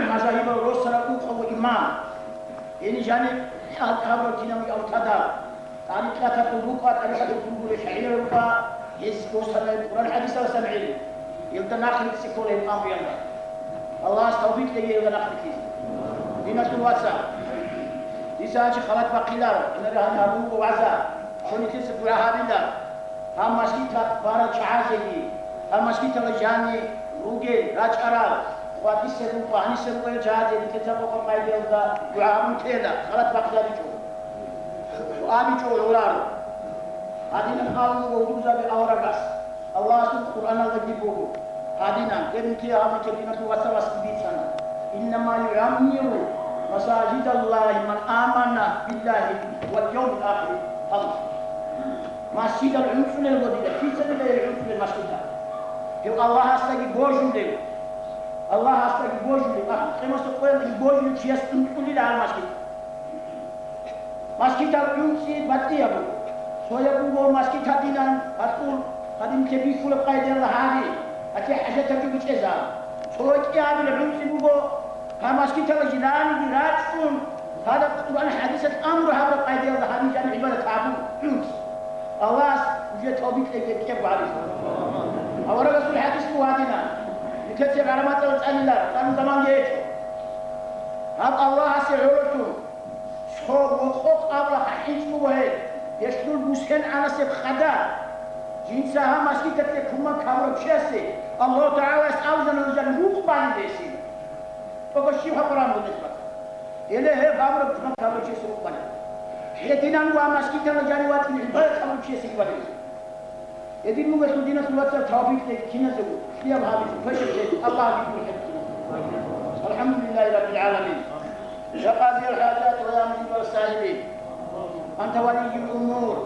мазагьибал росарал ункъавго имам. Гьениб жаниб гьабурал кинабги авлиял, тӀарикъаталъул рукъа, тӀарикъаталъул ругел шагӀирал рукъа, гьез босана Къуръан хӀадисалдасан гӀелму. Гьелда нахъ рихьизе ккола гьеб амруялда. Аллагьас тавфикъ кьеги гьелда нахъ рихьизе. Диналъул вацал, дица гьанже халат бахъиларо, гьаниб гьаниб гьабун буго вагӀза, цо нилъеца дугӀа гьабила. Гьаб мажгиталъ барал чагӀазеги, гьаб мажгиталда жаниб ругел, рачӀарал, къватӀисел рукъа, гьанисел рукъа чагӀазе нилъеца къокъаб къайдаялда дугӀа гьабун тела, халат бахъизабичӀо. абичӀого гӀоларо. Гьадинан абун буго гьудулзаби аварагас. Аллагьасул Къуръаналдаги буго. Гьадинан, гьеб нилъее гьаб нилъер диналъул вацалъасги бицана: «Иннама югӀаммиру масажидаллагьи ман амана биллагьи вал явмил ахири». Аллагь. Масжидал гӀунтӀулел гьодила, кица дила гьел гӀунтӀулел масжидал? Гьев Аллагьасдаги божулев, Аллагьасдаги божулев, ахир къиямасеб къоялдаги божулев чияс гӀунтӀулила гьал масжидал. Масгитал гӀунтӀи батӀияб буго. Цояб буго масгит гьадинан, гьатӀул, гьадин, кебихьулеб къайдаял гьаби, гьатӀи хӀажатабги бичӀчӀезаб. Цо кӀиабилеб гӀунтӀи буго, гьаб масгиталда жиданиги рачӀун, гьадаб Къуръан-хӀадисалъ амру гьабураб къайдаял гьаби жаниб гӀибадат гьабун гӀунтӀи. Аллагьас уже тавбикь кьеги кӀиябго гьаризе. Аварагасул хӀадис буго гьадинан, нилъеца гӀаламаталда цӀалилан, цӀалун заманги гьечӀо. Гьаб Аллагьасе гӀололъун, Цо вокьо къабла хӀинчӀ буго гьеб, гьелъул бусен гӀанасеб къадар. Жинца гьаб масгиталъе кумек гьабурав чиясе Аллагьу ТагӀалаяс алжаналда рукъ балеб гьесие. ТӀокӀав щиб гьабураб бугеб? Гьеле гьеб гьабураб кумек гьабурав чиясе рукъ балеб. Гьединан ва масгиталда жанив вачӀун гӀибадат гьабурав чиясе балеб. Гьедин буго, гьедин диналъул вацал, тавбикь кьеги киназего, лъияб гьабизе, квешаб гьечӀо, Аллагьги дур хӀехье. АлхӀамдулиллагьи раббил гӀаламин. Я къазиял хӀажат ва я муджибал саили. Анта валийюл умур.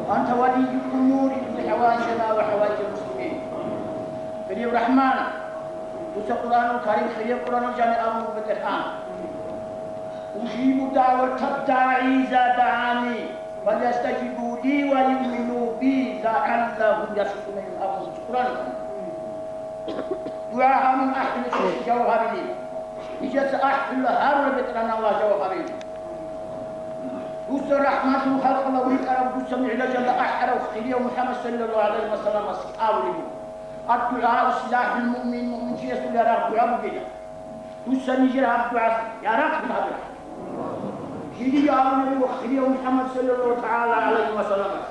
Анта валийюл умури хӀаваижана ва хӀаваижал муслимин. Хирияб РахӀман, дуца Къуръанул Карим, хирияб Къуръанал жаниб абун буго БетӀергьан: «Ужибу дагӀватад дагӀи иза дагӀани». «Фальястажибу ли ва юъмину би лагӀаллагьум яршудун», абун Къуръан. ДугӀа гьабун ахӀулев чиясе жаваб гьабилин. Нижеца ахӀула гьарула, БетӀергьан Аллагь, жаваб гьабилин. Дуца рахӀматул халкъалда витӀарав, дуца мугӀжизаталда ахӀарав хирияв МухӀаммад саллаллагьу гӀалайгьи ва салламас абулеб буго: «АддугӀау силахӀул муъмин», муъминчиясул ярагъ дугӀа бугила. Дуца нижер гьаб дугӀа ярагълъун гьабе. Жиндие абулеб буго хирияв МухӀаммад саллаллагьу тагӀала гӀалайгьи ва салламас: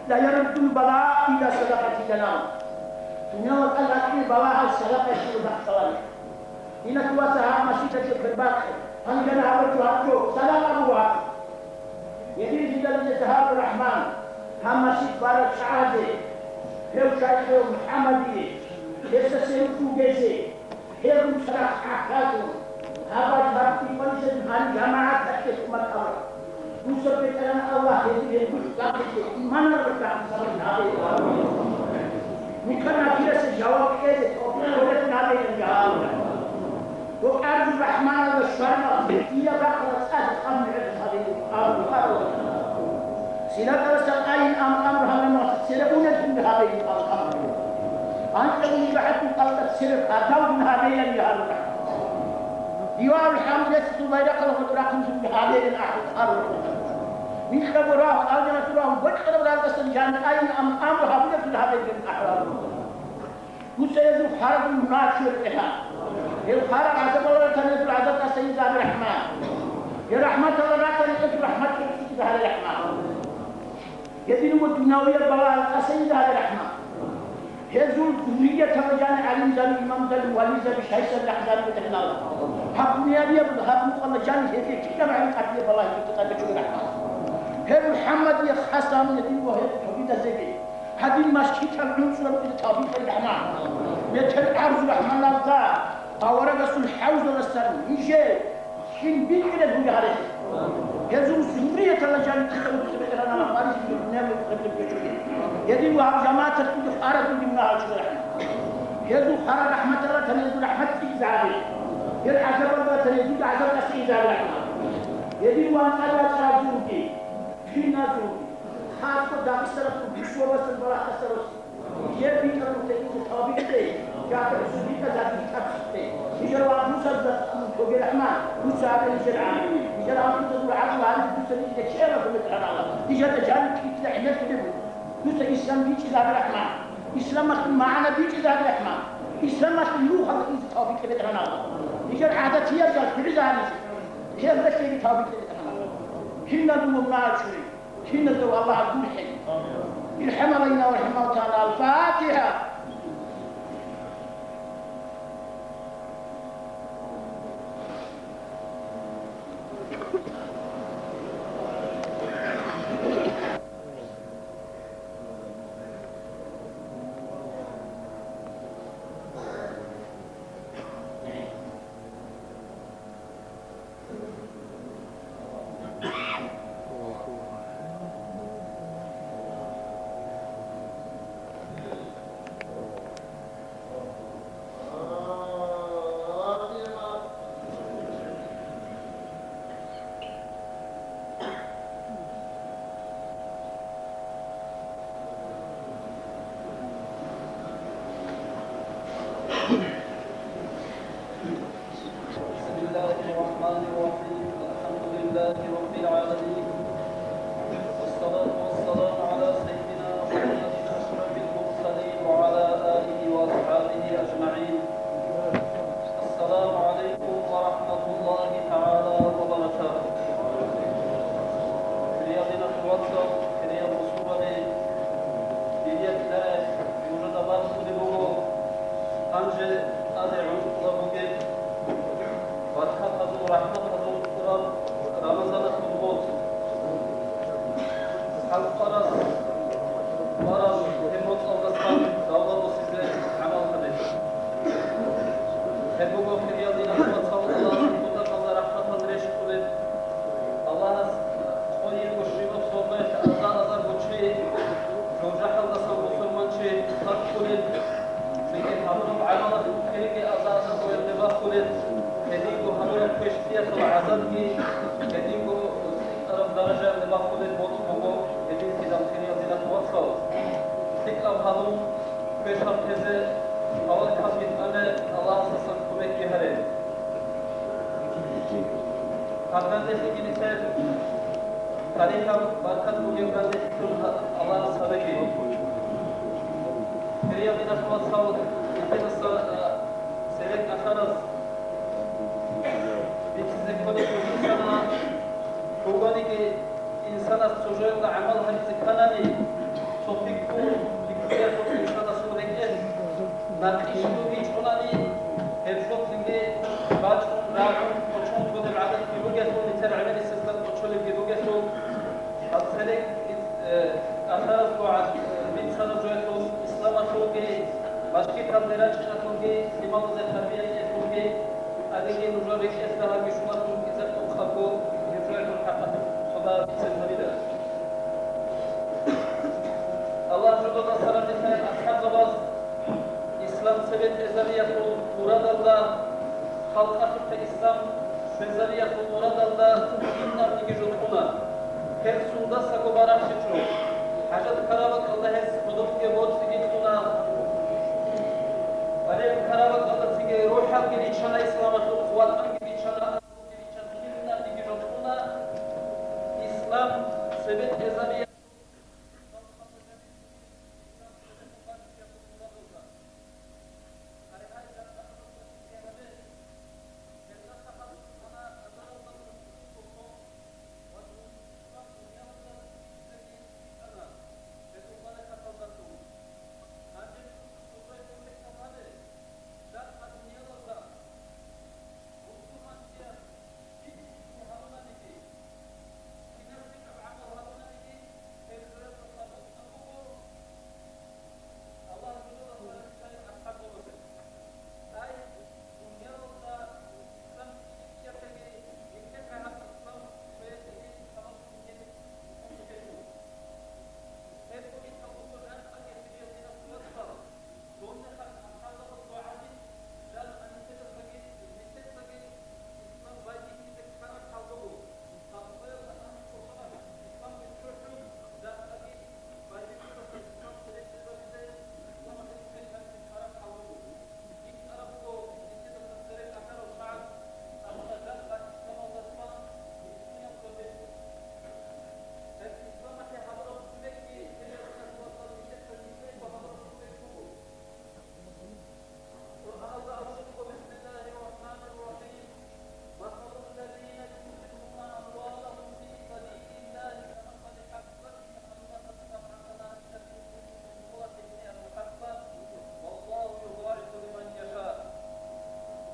«Ла яруддул балаъа илла садакъатин». Дуниял тӀад ракӀине балагьал садакъаялъул рахъалъе. Диналъул вацал, гьаб масгиталъе квербахъе. Гьаниб гьабураб жо гьаб жо, садакъа буго гьаб. Гьедин жинда нижеца гьабе, РахӀман, гьаб масгит бараб чагӀазе, гьев шайхияв МухӀаммадие, гьесда сверухъ вугезе, гьев руччарахъ гӀахьаллъун, гьаб бакӀалъ гьаб икъванисеб гьаниб жамагӀат гьатӀе кумек гьабураб. Дуца, БетӀергьан Аллагь, гьезие гьеб гьуцӀ бахъизе, иманалда бахъизе гьабе. Мункар-накирасе жаваб кьезе тавфикъ гьабейин, я Аллагь. Гьеб арзу РахӀманалда щвараб, дие бахъараб цӀакъ къабул гьабейин, я Аллагь. Сираталдаса къайин ам-, амру гьабураб мехалъ цере унеллъун гьабейин, я Аллагь. АнцӀабилеб бахӀаралъул къалда цере гӀадаллъун гьабейин, я Аллагь. Диваул хӀамд реццалъул байрахъалда гъоркь рахъун гьабейин, я Аллагь. Микьабго рагьун, алжаналъур рагьун, бокьараб рагӀалдасан жаниб къайин ам-, амру гьабулеб гьабейин, я Аллагь. Дуца гьезул хваразул мунагьал чуре тӀехьа. Гьел хварал гӀазабалда ратани гьезул гӀазаб тӀаса инзе гьабе, РахӀман. Гьел рахӀматалда ратани гьезул рахӀмат тӀаса инзе гьабе, РахӀман. Гьедин буго дунявияб балагьал тӀаса инзе гьабе, РахӀман. Гьезул зуррияталда жаниб гӀалимзаби, имамзаби, вализаби, шайхзаби рахӀманаби бетӀергьанал. Гьаб дуниябияб гьаб мукъалда жаниб гьезие кинаб гӀаги къабияб балагьги тӀаса чуре, РахӀман. Гьеб МухӀаммадие хас гьабун гьедин ва гьеб гьобидазеги. Гьадин масгитал гӀунтӀулаб тавбикъ, РахӀман. Метер арзу РахӀманалда, аварагасул хӀавзалдасан нижее щиб бикьулеб бугеб гьаре. Гьезул зуррияталда жаниб тӀаса инзе гьабе, БетӀергьан Аллагь, баризеги дуниял гьеб гьеб гьечӀони. Гьедин ва гьаб жамагӀаталъулги хваразулги мунагьал чуре, РахӀман. Гьезул хварал рахӀматалда ратани гьезул рахӀмат цӀикӀкӀизе гьабе. Гьел гӀазабалда ратани гьезул гӀазаб тӀаса инзе гьабе, РахӀман. Гьедин ва анцӀабилеб бакӀалда зурги. Киназул, хасго Дагъистаналъул Бусурбабазул балагьалдаса рос. Нижер битӀараб текӀинчӀеб тавбикье, жагьил сулбитӀа загьирлъи тӀад щвезе. Нижер ван русазда цӀун тоге, РахӀман, дуца гьабе нижер гӀаги. Нижер гьанкъузда дур гӀакълу гьаризе дуца нижеда чӀегӀлъун, БетӀергьан Аллагь. Нижеда жаниб кьикьлъи гӀемер кколеб буго. Дуца ислам бичӀчӀизе гьабе, РахӀман. Исламалъул магӀна бичӀчӀизе гьабе, РахӀман. Исламалъул нухалда инзе тавбикье, БетӀергьан Аллагь. Нижер гӀадатияб жал гуризе гьаризе. Гьелдалъеги тавбикье, БетӀергьан Аллагь. Киназул мунагьал чуре. Киназда Аллагь гурхӀе. ИрхӀам гӀалайна ва рахӀимагьу тагӀала. Ал-Фатиха. لله رب العالمين، والصلاة والسلام على سيدنا محمد أشرف المرسلين وعلى آله وأصحابه أجمعين. السلام عليكم ورحمة الله تعالى وبركاته. Хириял диналъул вацал, хириял бусурбаби, дие ккарай нужеда бахъулеб буго гьанже тӀаде гӀунтӀизаб бугеб баркатазул, рахӀматазул тӀураб Рамазаналъул моцӀ. ХӀалкъарас бараб гьеб моцӀалдасан давла босизе гӀамал гьабе. Гьеб буго, хириял диналъул вацал, Аллагьасул кутакалда рахӀматал рещтӀулеб. Аллагьас къойиго щибаб сордоялъ аза-азарго чи жужахӀалдасан бусурманчи хъваккулеб, цинги гьабураб гӀамалалъул кириги аза-азаргоялде бахулеб, гьединго гьабураб квешлъиялъул гӀазабги, гьединго цӀикӀкӀараб даражаялде бахулеб моцӀ буго гьединлъидал, хириял диналъул вацал. ЛъикӀаб гьабун, квешаб тезе, авал калги тӀаме Аллагьасдасан кумекги гьаре. Гьаб данделъиги нилъер тарихаб баркат бугеб данделъи лъун Аллагьас гьабеги. Хириял диналъул вацал, нилъедаса, а, церек ахараз бицизе кколеб бугеб, лъугьаниги инсанас цо жоялда гӀамал гьабизе кканани, цо пикру, пикруялъул инсанасул рекӀелъ накъи щиб бихьунани, гьеб жоялъги бачӀун, рагӀун, кӀочон кколеб гӀадатги бугелъул, нилъер гӀемерисезда кӀочолебги бугелъул, гьаб церек, э, ахаразго гӀад-, э, бицараб жоялъул, исламалъулги, мажгиталде рачӀиналъулги, лъималазе тарбия кьеялъулги, Гьадинги нужер рекӀелъ дагьабги щулалъун кӀиза-, кӀукъабго гьеб жоялъул хӀакъалъулъ цо дагьаб бицин гьабила. Аллагь жодода сарадилъай асхӀабзабаз ислам цебетӀезабиялъул мурадалда, халкъалъухъе ислам щвезабиялъул мурадалда кинабниги жо кьуна. Гьел сундасаго барахщичӀо. ХӀажат ккараб бакӀалда гьез гьудулги боцӀиги кьуна. Ва гьел ккараб бакӀалда цинги рухӀалги риччана исламалъухъ, ватӀанги риччана, аслуги риччана, кинабниги жо кьуна. Ислам цебетӀезабиялъул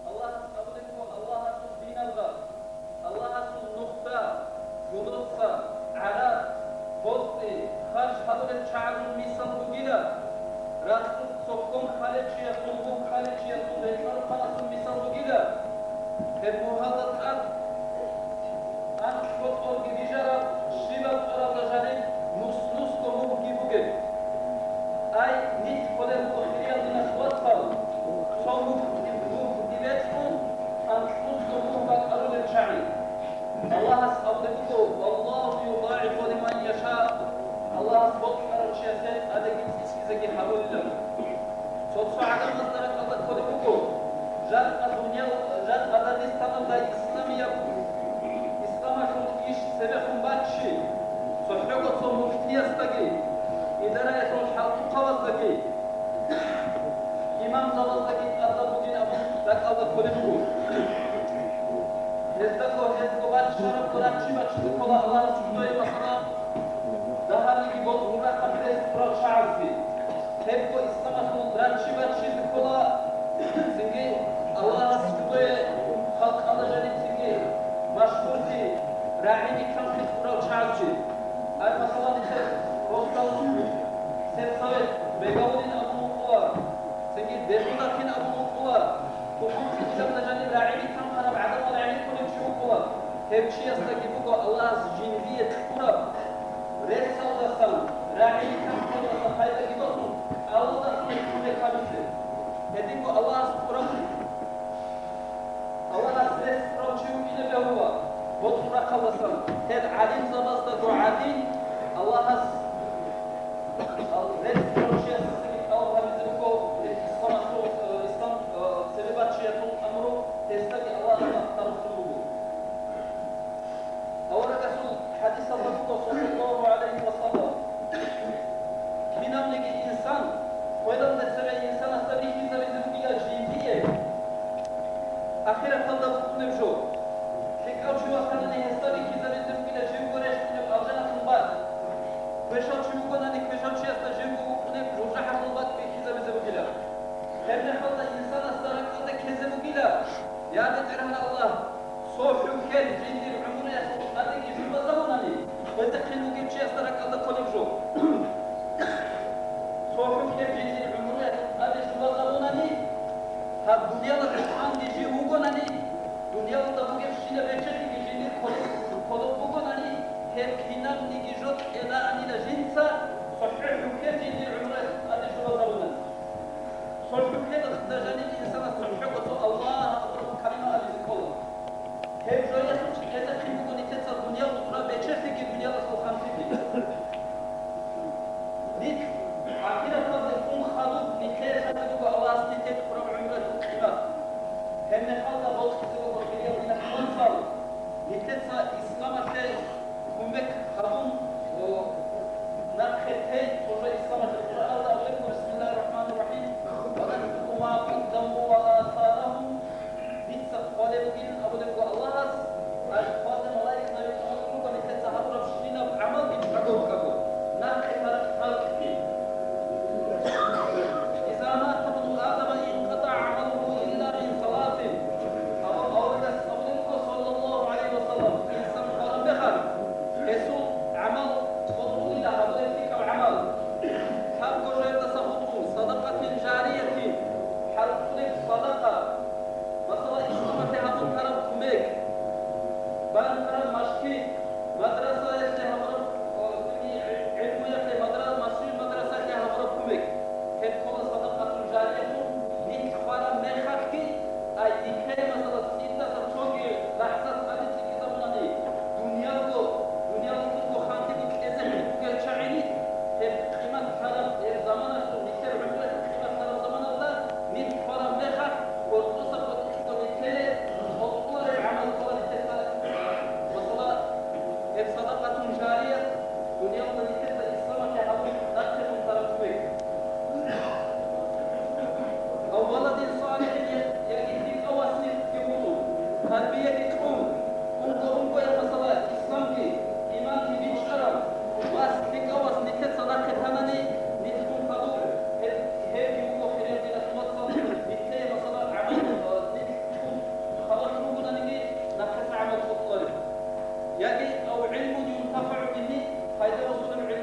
Аллагьас абулеб буго, Аллагьасул диналда, Аллагьасул нухда, гуроца, гӀараб, бости, харж гьабулел чагӀазул мисал бугила, рахсулъ цо ккун ккалев чиясул, мугь ккалев чиясул рекӀарухъанасул мисал бугила. Гьеб мугьалда тӀад анкь бокьорги бижараб, щибаб тӀоралда жаниб нус-нусго мугьги бугеб. Ай, нилъ кколеб буго, хириял диналъул вацал, цо мугь, мугьги бецӀун, анкьнусго мугь бакӀарулел чагӀи. Аллагьас абулеб буго: «Валлагьу юдагӀифу лиман яша», Аллагьас бокьарав чиясе тӀадеги цӀикӀкӀизеги гьабулилан. Цо-цо гӀадамазда ракӀалда кколеб буго, жакъа дуниял, жакъа Дагъистаналда исламияб, исламалъул иш Гьездаго, гьезго баччарабго раччи баччизе ккола Аллагьас жидее, масала, дагьабниги бокьун рахъалъ рес кьурал чагӀазги. Гьебго исламалъул раччи баччизе ккола, цинги Аллагьас жидее халкъалда жаниб цинги машгьурги, рагӀи-биканлъи кьурал чагӀазги. Ай, масала, нилъер росдал сельсовет бегавулин абун вукӀула. Цинги бегьулахъин абун вукӀула, хъубул цӀикӀкӀабазда жаниб рагӀи-бикан ккараб гӀадамал гӀенеккулев чи вукӀула. Гьев чиясдаги буго Аллагьас жиндие кьураб ресалдасан, рагӀи-бикан ккаралдасан пайдаги босун, Аллагьасул кумек гьабизе. Гьединго Аллагьас кьураб, Аллагьас рес кьурав чи вукӀине бегьула, бокьун рахъалдасан, гьел гӀалимзабаздаго гӀадин, Аллагьас Ал рес кьурав чиясдасаги тӀалаб гьабизе буго, гьеб исламалъул, э, ислам, э, цебе баччиялъул амру, гьесдаги Аллагьас махтарулъун буго. Аварагасул хӀадисалда буго, саллаллагьу гӀалайгьи ва саллам, кинабниги инсан, хвелалде цеве инсанасда бихьизабизе бугила жиндие, ахираталда букӀунеб жо. ЛъикӀав чи вахъанани, гьесда бихьизабизе бугила живго рещтӀунеб алжаналъул бакӀ. Квешав чи вугонани, квешав чиясда живго вукӀунеб муржахӀалъул бакӀ бихьизабизе бугила. Гьеб мехалда инсанасда ракӀалде ккезе бугила: «Я БетӀергьан Аллагь, цо хӀухьел жиндир гӀумруялъул тӀадеги жубазабунани, гьезухъе вугев чиясда ракӀалда кколеб жо». Цо хӀухьел жиндир гӀумруялъул тӀаде жубазабунани, гьаб дуниялалъул ханги жив вугонани, дуниялалда бугебщинаб бечелъиги жиндир кодоб, кодоб бугонани, гьеб кинабниги жо кьелаанила жинца, цохӀо хӀухьел жиндир гӀумруялъул тӀаде жубазабунани. Цо хӀухьелда жаниб инсанас цохӀого цо Аллагьу акбар калима абизе ккола. Гьеб жоялъул кьезехъин буго нилъеца дуниял гъураб бечелъиги, дуниялалъул ханлъиги. Нилъ ахираталде ун хадуб, нилъее лъазе буго Аллагьас нилъее кьураб гӀумруялъул къимат. Гьеб мехалда бокьизе буго, хириял диналъул вацал, нилъеца исламалъе кумек гьабун, о, нахъе тей, цо жо исламалъе Къуръаналда абулеб буго: «Бисмиллагьир рахӀманир рахӀим. Ва накътубу ма къаддаму ва асарагьум». Дица хъвалеб бугин абулеб буго Аллагьас, ай хъвазе малаикзабица гьабулеб буго нилъеца гьабурабщинаб гӀамалги чӀаго рукӀаго, нахъе тараб халкъги. «Иза мата бну Адама инкъатӀа гӀамалугьу илла мин саласин». Абу-, аварагас абулеб буго, саллаллагьу гӀалайгьи ва саллам, инсан хвараб мехалъ, гьесул гӀамал къотӀулила, гьабулеб лъикӀаб гӀамал. Лъабго жоялдаса хутӀун, садакъатин жариятин, хӀалтӀулеб садакъа. Масала, исламалъе гьабун тараб кумек, бан тараб машгьид, мадрасаялъе гьабураб, о, цинги гӀи-, гӀилмуялъе мадра-, машгьид, мадрасаялъе гьабураб кумек. Гьеб ккола садакъатун жариятун, нилъ хвараб мехалъги, ай нилъее, масала, цӀидаса цоги лахӀзат тӀаде цӀикӀкӀизабунани, дуниялго, дуниялалъулго ханлъиги кьезе бугел чагӀи нилъ. Гьеб къимат лъараб, гьеб заманалъул, нилъер гӀумруялъул къимат лъараб заманалда, нилъ хвараб мехалъ, гьоркьосаб къотӀичӀого нилъее къотӀулареб гӀамал ккола нилъеца, масала, гьеб садакъатун жарият, дуниялда нилъеца исламалъе гьабун нахъе тун тараб кумек. Ав валадин салихӀин, я-, яги лъикӀав вас нилъги вуго, тарбияги кьун, унго-унгоян, масала, исламги, иманги бичӀчӀарав вас, лъикӀав вас нилъеца нахъе танани, нилъ тун хадур, гьеб-, гьебги вуго, хириял диналъул вацал, нилъее, масала, гӀамал, э, нилъ тун халалъ ругонаниги, нахъеца гӀамал къотӀулареб. Яги, ав гӀилмун юнтафагӀу бигьи, пайда босулеб гӀилму.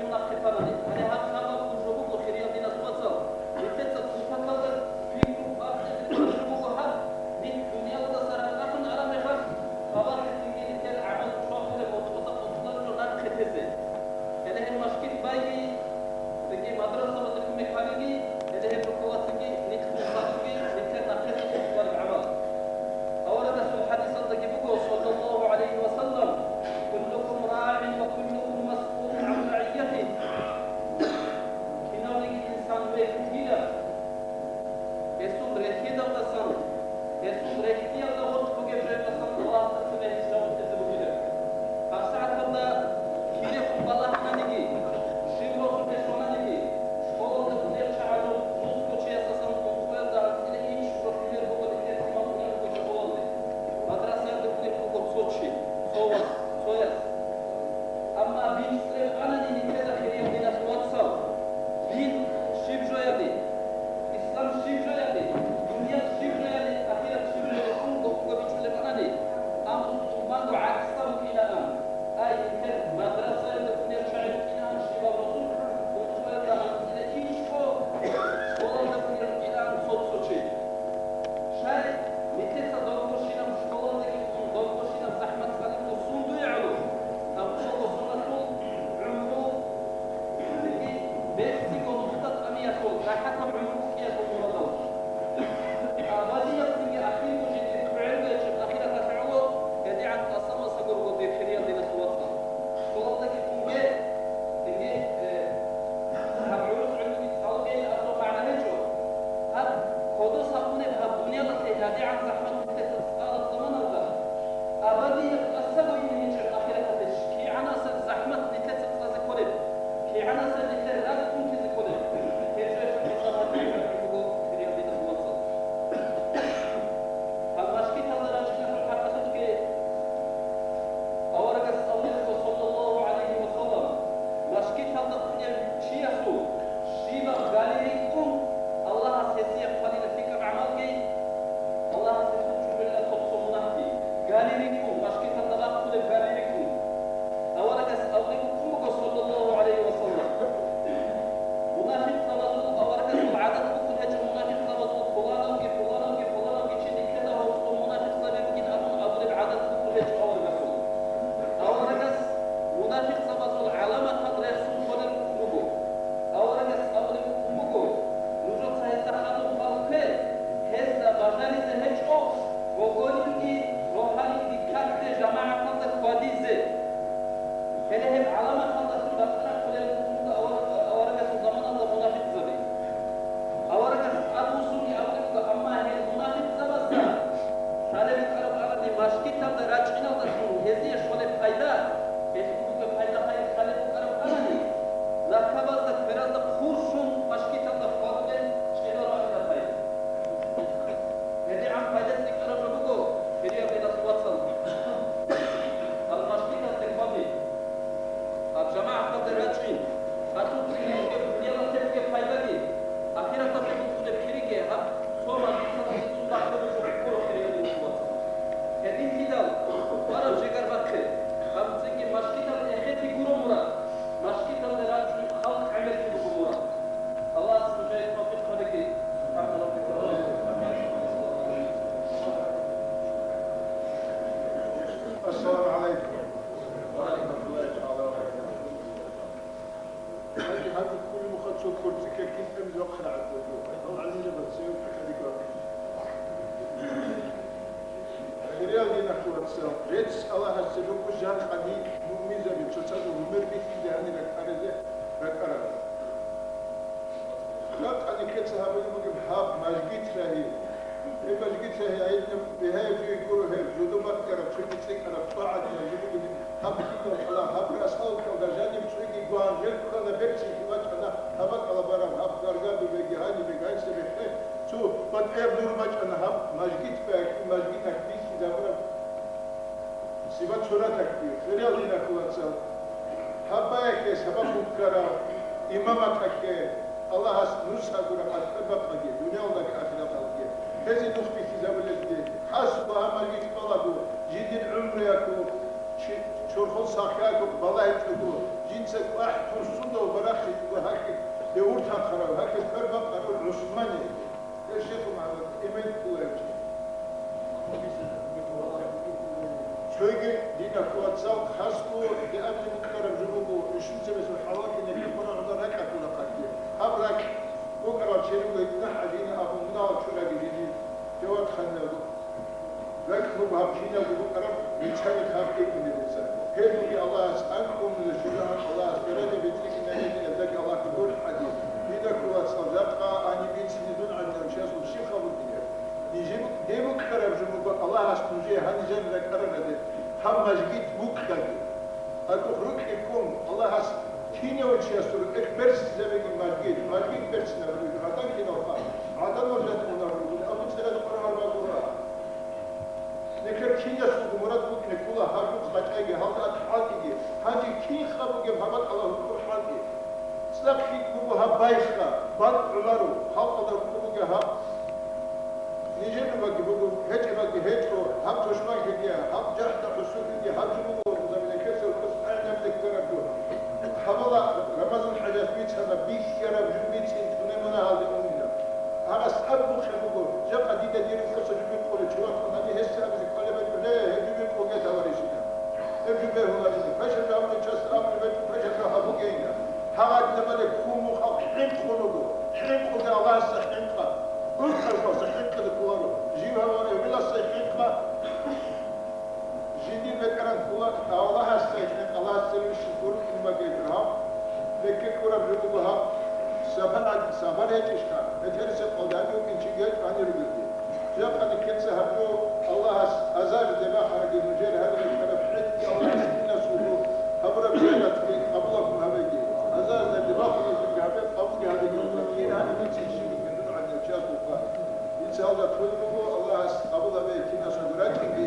Гьанже гьанже кколеб мухъа цо курци ккекин тӀамизе вахъарагӀат буго. Гьал гӀалимзабаз цеве тӀахьалде вахъана. Хириял динахъе вацал, рецц Аллагьасде руго жакъа нилъ муъминзаби цоцазул гьумер бихьизе гьанир ракӀаразе ракӀарал. Ракъа нилъеца гьабулеб бугеб гьаб мажгит рагьи. Гьеб мажгит рагьи гӀайиб бигьаяб жо гуро гьеб, жодобат ккараб, цоги цӀикӀкӀараб, тӀагӀат мажгит бугеб, гьаб киналкъала, гьаб расалкалда жаниб цоги гван, гьел ккана берцинлъи бачӀана, гьаб бакӀала бараб, гьаб гаргадулеги, гьанибеги, гьанже бехъе, цо батӀияб нур бачӀана, гьаб мажгит бакӀ, мажгиталъ бихьизабураб. Сибат сураталъги, хириял динахъе вацал. Гьаб баялъе сабаб буккарав имаматалъе Аллагьас нусго рахъалъ тӀадбакъаги, дуниялалдаги ахираталдаги. Гьезие нух бихьизабулелги, хасго гьаб мажгит балаго, жиндир гӀумруялъул чи-, чорхол сахлъиялъухъ балагьичӀого, жинца кӀвахӀ турсудав барахъичӀого гьалъе бегьур танхъарав, гьалъе квербакъарав ГӀусмани. Гьев Шихул МухӀаммад, имам Кулаевичи. Цойги динахъе вацал хасго диабли букӀараб жо буго, ишин цебесеб хӀалаллъи нилъер Къуръан гӀудар ракӀалъула хъалги. Гьаб ракӀ букӀарал чи руго гьитӀна хӀажина абун мунагьал чураги жиги. Жавад ханлъаго. РакӀ буго гьаб киналго букӀараб мичари хаб тӀекӀунеб буца. Гьел буги Аллагьас анкьунила, щулагьун Аллагьас даража бицӀлъизабиги, элдаги Аллагьги гурхӀаги. Динахъе вацал, жакъа гьаниб бицине дун гӀадинав чиясул щиб хаб букӀине? Нижер деб букӀараб жо буго Аллагьас нужее гьанижан ракӀарараб, гьаб мажгит букӀаги. Гьадухъ рукӀи ккун, Аллагьас кинав чиясул рукӀелъ берцинабеги мажгит, мажгит берцинабеги гӀадан киналха, гӀадан валлагьун абуни, абу цӀераз къваригӀараб гуро. Нилъер кинасулго мурад букӀине ккола гьаб жо къачӀайги, гьалда хӀалтӀиги, гьанже кин хаб бугеб гьаб бакӀалда гьукъур хӀалтӀи. ЦӀакъ лъикӀ буго гьаб байха, бакӀ гӀоларо, халкъалда рукӀун буго гьаб. Нижер рубаги буго, гьечӀебаги гьечӀо, гьаб тушманлъиги, гьаб жахӀда-хӀусуллъиги, гьаб жо буго, заминахъеса рукъос гӀайнаб деккарабго. Гьабала Рамазан хӀажас бицана, бихьараб жо бицин, тунемана гьалде унила. Гьагъас абухъе буго, жакъа дида дир рукъоса жо бикъулев чи ватун, гьаниб гьесда абизе кӀолеб бачӀуле, гьеб жо бикъуге, таварищина. Гьеб жо бегьуларин, пашазул амру част амру бачӀун, пашазул гьабугейила. Гьагъадинабали кумухъал хӀинкъун руго, хӀинкъуги Аллагьасда хӀинкъа, уркъалъулъа хӀинкъизе кколаро, жив гьаваре виласа хӀинкъа. Жиндир бетӀеран ккола Аллагьасда хӀинкъа, Аллагьасда рищун гуркӀин багӀи гьаб, бекке ккураб жо буго гьаб, сабар гьечӀищха, бетӀерасеб къоялъ вукӀин чи гьечӀо гьанир ругелги. Жакъа нилъеца гьаб жо Аллагьас азарде бахараги нужер гьарилъараб хӀетӀги Аллагьас кинасулго гьабураб зиянатги къабулаб гьабеги. Азарде бахуназулги гьабе къабулги гьабеги Аллагь. Кин гьаниб бицин щиб бугеб дун гӀадинав чиясулха. Дица гьалда тун буго, Аллагьас къабул гьабе кинасулго ракӀинги.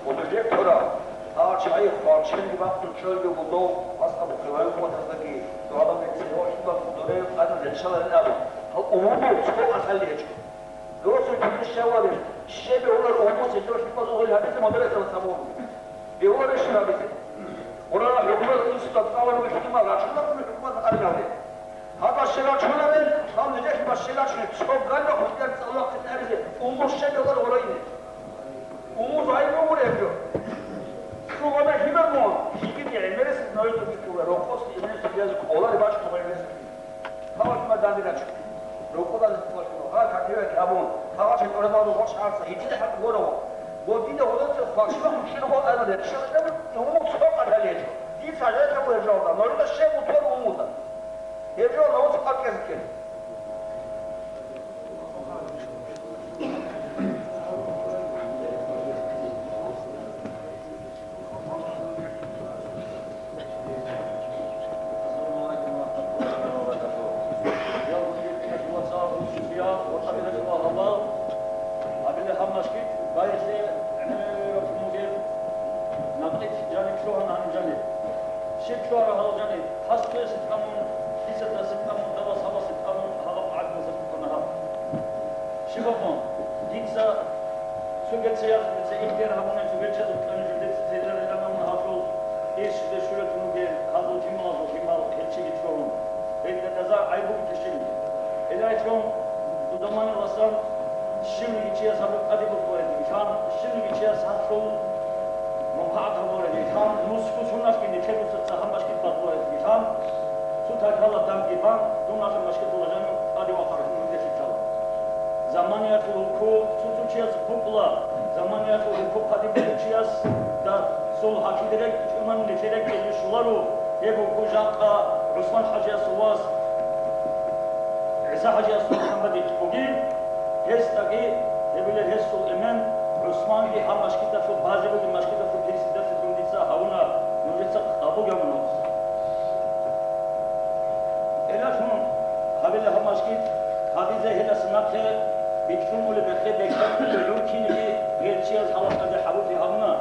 ва нужер тӀураб, гьал чагӀи хвалченги бахъун чӀолги бугодав, асхӀаб хӀиван къотаздаги, дугӀадан бецин ва хӀикмат дурел къадан реччаларин абун, гьал умумул цо къаталли гьечӀо. Росул кибищ жавабе, щебе гьурал умумусе жо хӀикмат угъил гьабизе модересал сабур. Бегьула рещтӀинабизе. Къуръан хӀукмуялда инсуда цӀаларав хӀукмал рачунарун хӀукмат арилаве. Гьаб бащай рачунарел, гьав нижехь бащай рачунел, цо галда хутӀияб цӀалулахъе тӀаризе, умур щай белар гъорайине. Умур гъайбу гъуреб жо. Цо гъоба хибаб мун, жиги гӀемерисез ноги тӀубитӀула, рокъосе гӀемерисез яз кӀоларе бачӀун гъемерисез. Гьав хӀукмат данде рачун. Рокъодан хъвашула, гьа, какиве кабун, гьав чӀорабал ругъош гьарса, гьитӀиде хӀакъ гуро. Гъодинда гъодоца хъвашула хӀушир гъо ана речча, умур цо къаталъе гьечӀо. Дица гьечӀо гьеб жоялда, норуда щай бутӀор умуда. Гьеб жо нус къакъезеги. Гьабиле гьаб машгид байбихье гӀемераб мугеб, накъи жаниб лъугьана гьаниб жаниб. Щиб лъугьараб гьал жаниб? Гьас цоясе тӀамун, кисадасе тӀамун, дала сабасе тӀамун, гьаб гӀадамазда букӀана гьаб. Щиб абун, дица цоги цеясулъе ихтияр гьабуна, цогел чагӀазул кьанжу дица тезарилан абуна гьалъул, иш де щуралъун вугел гьазул лъималазул лъимал гьел чиги чӀварун. Гьелда таза гӀайиб бугеб тищин. ГьелайчӀун заманаласан щивниги чияс гьаб тӀаде букӀунареги лъан, щивниги чияс гьалъул манпагӀат гьабунареги лъан, нусго суналъги нилъер нусаца гьаб машгид бакъулареги лъан, цо тайпала данги бан, дун гьалъул машгидалда жанив тӀаде вахъарав муридалъе лъала. Заманиялъул гьукум цо-цо чияс букӀула, заманиялъул гьукум хадуб бугев чиясда цо гьакъиде рекӀчӀунани нилъер рекӀелде щоларо, гьеб гьукум жакъа ГӀусман-хӀажиясул вас ГӀиса-хӀажиясул МухӀаммадихъ бугин, гьесдаги гьеб бугила гьесул эмен ГӀусманги гьаб машгидалъул базе бугеб машгидалъул пирсидалъун дица гьавуна, нужеца къабул гьабуна. Гьелалъун гьабила гьаб машгид гьабизе гьелдаса нахъе бикьун ули бехе бекьун гӀур кинеги гьел чияс гьалакьазе хӀалуфи гьабуна.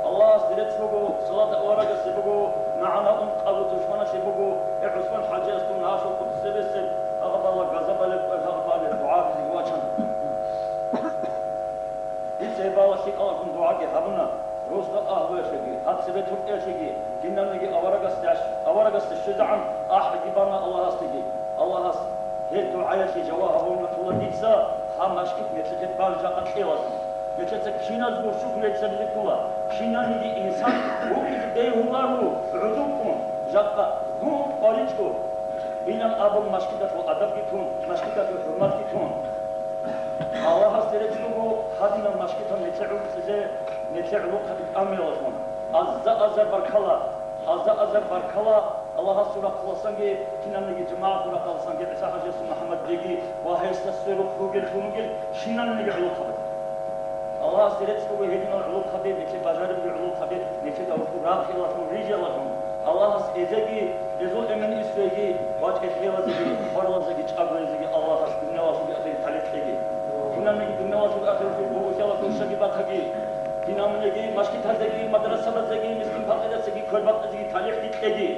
Аллагьасде рецц буго, салат аварагасе буго, нагӀана ункъабго тушманалъе буго, гьев ГӀусман-хӀажияс дун гьалъул къудсебесеб гьагъабала газабалеб къоялъ гьагъабалеб дугӀа гьабизеги вачана. Дица гьеб балалъ лъикӀалъун дугӀаги гьабуна, росдал агьлуялъеги, гьаб цебе туркӀиялъеги, кинабниги аварагасде, аварагасде щвезегӀан ахӀиги бана Аллагьасдеги. Аллагьас гьеб дугӀаялъе жаваб гьабун батула дица гьаб машгид нилъехъе бан жакъа кьелалъун. Нилъеца киназго шукру гьечӀебизе ккола, кинабниги инсан вукӀизе бегьуларо гӀодобкӀун, жакъа гьун къваричӀо. Билан абун машгидалъул адабги тун, машгидалъул хӀурматги тун. Гьадинал машгитал нилъер гӀуцӀизе, нилъер гӀулухъаби тӀамиялъун. Аза-азар баркала, аза-азар баркала, Аллагьасул рахъаласанги, кинабниги жамагӀатул рахъаласанги, ГӀиса-хӀажиясул МухӀаммадбеги ва гьесда сверухъ ругел, лъун ругел, кинабниги гӀулухъаби. Аллагьасе рецц буго гьединал гӀулухъаби, нилъер бажарабги гӀулухъаби, нилъеда урхъу рахъиялъун, рижиялъун. Аллагьас эзеги, эзул эмен исвеги ва чӀехиялазеги, хваралазеги, чӀагоязеги Аллагьас дунялалъулги ахират талихӀ кьеги. Кинабниги дунялалъул ахиратул бугьутӀиялъул шаги батаги. Кинабниги машгитазеги, мадрасабазеги, мискин-пакъиразеги, квербакъизеги талихӀги кьеги.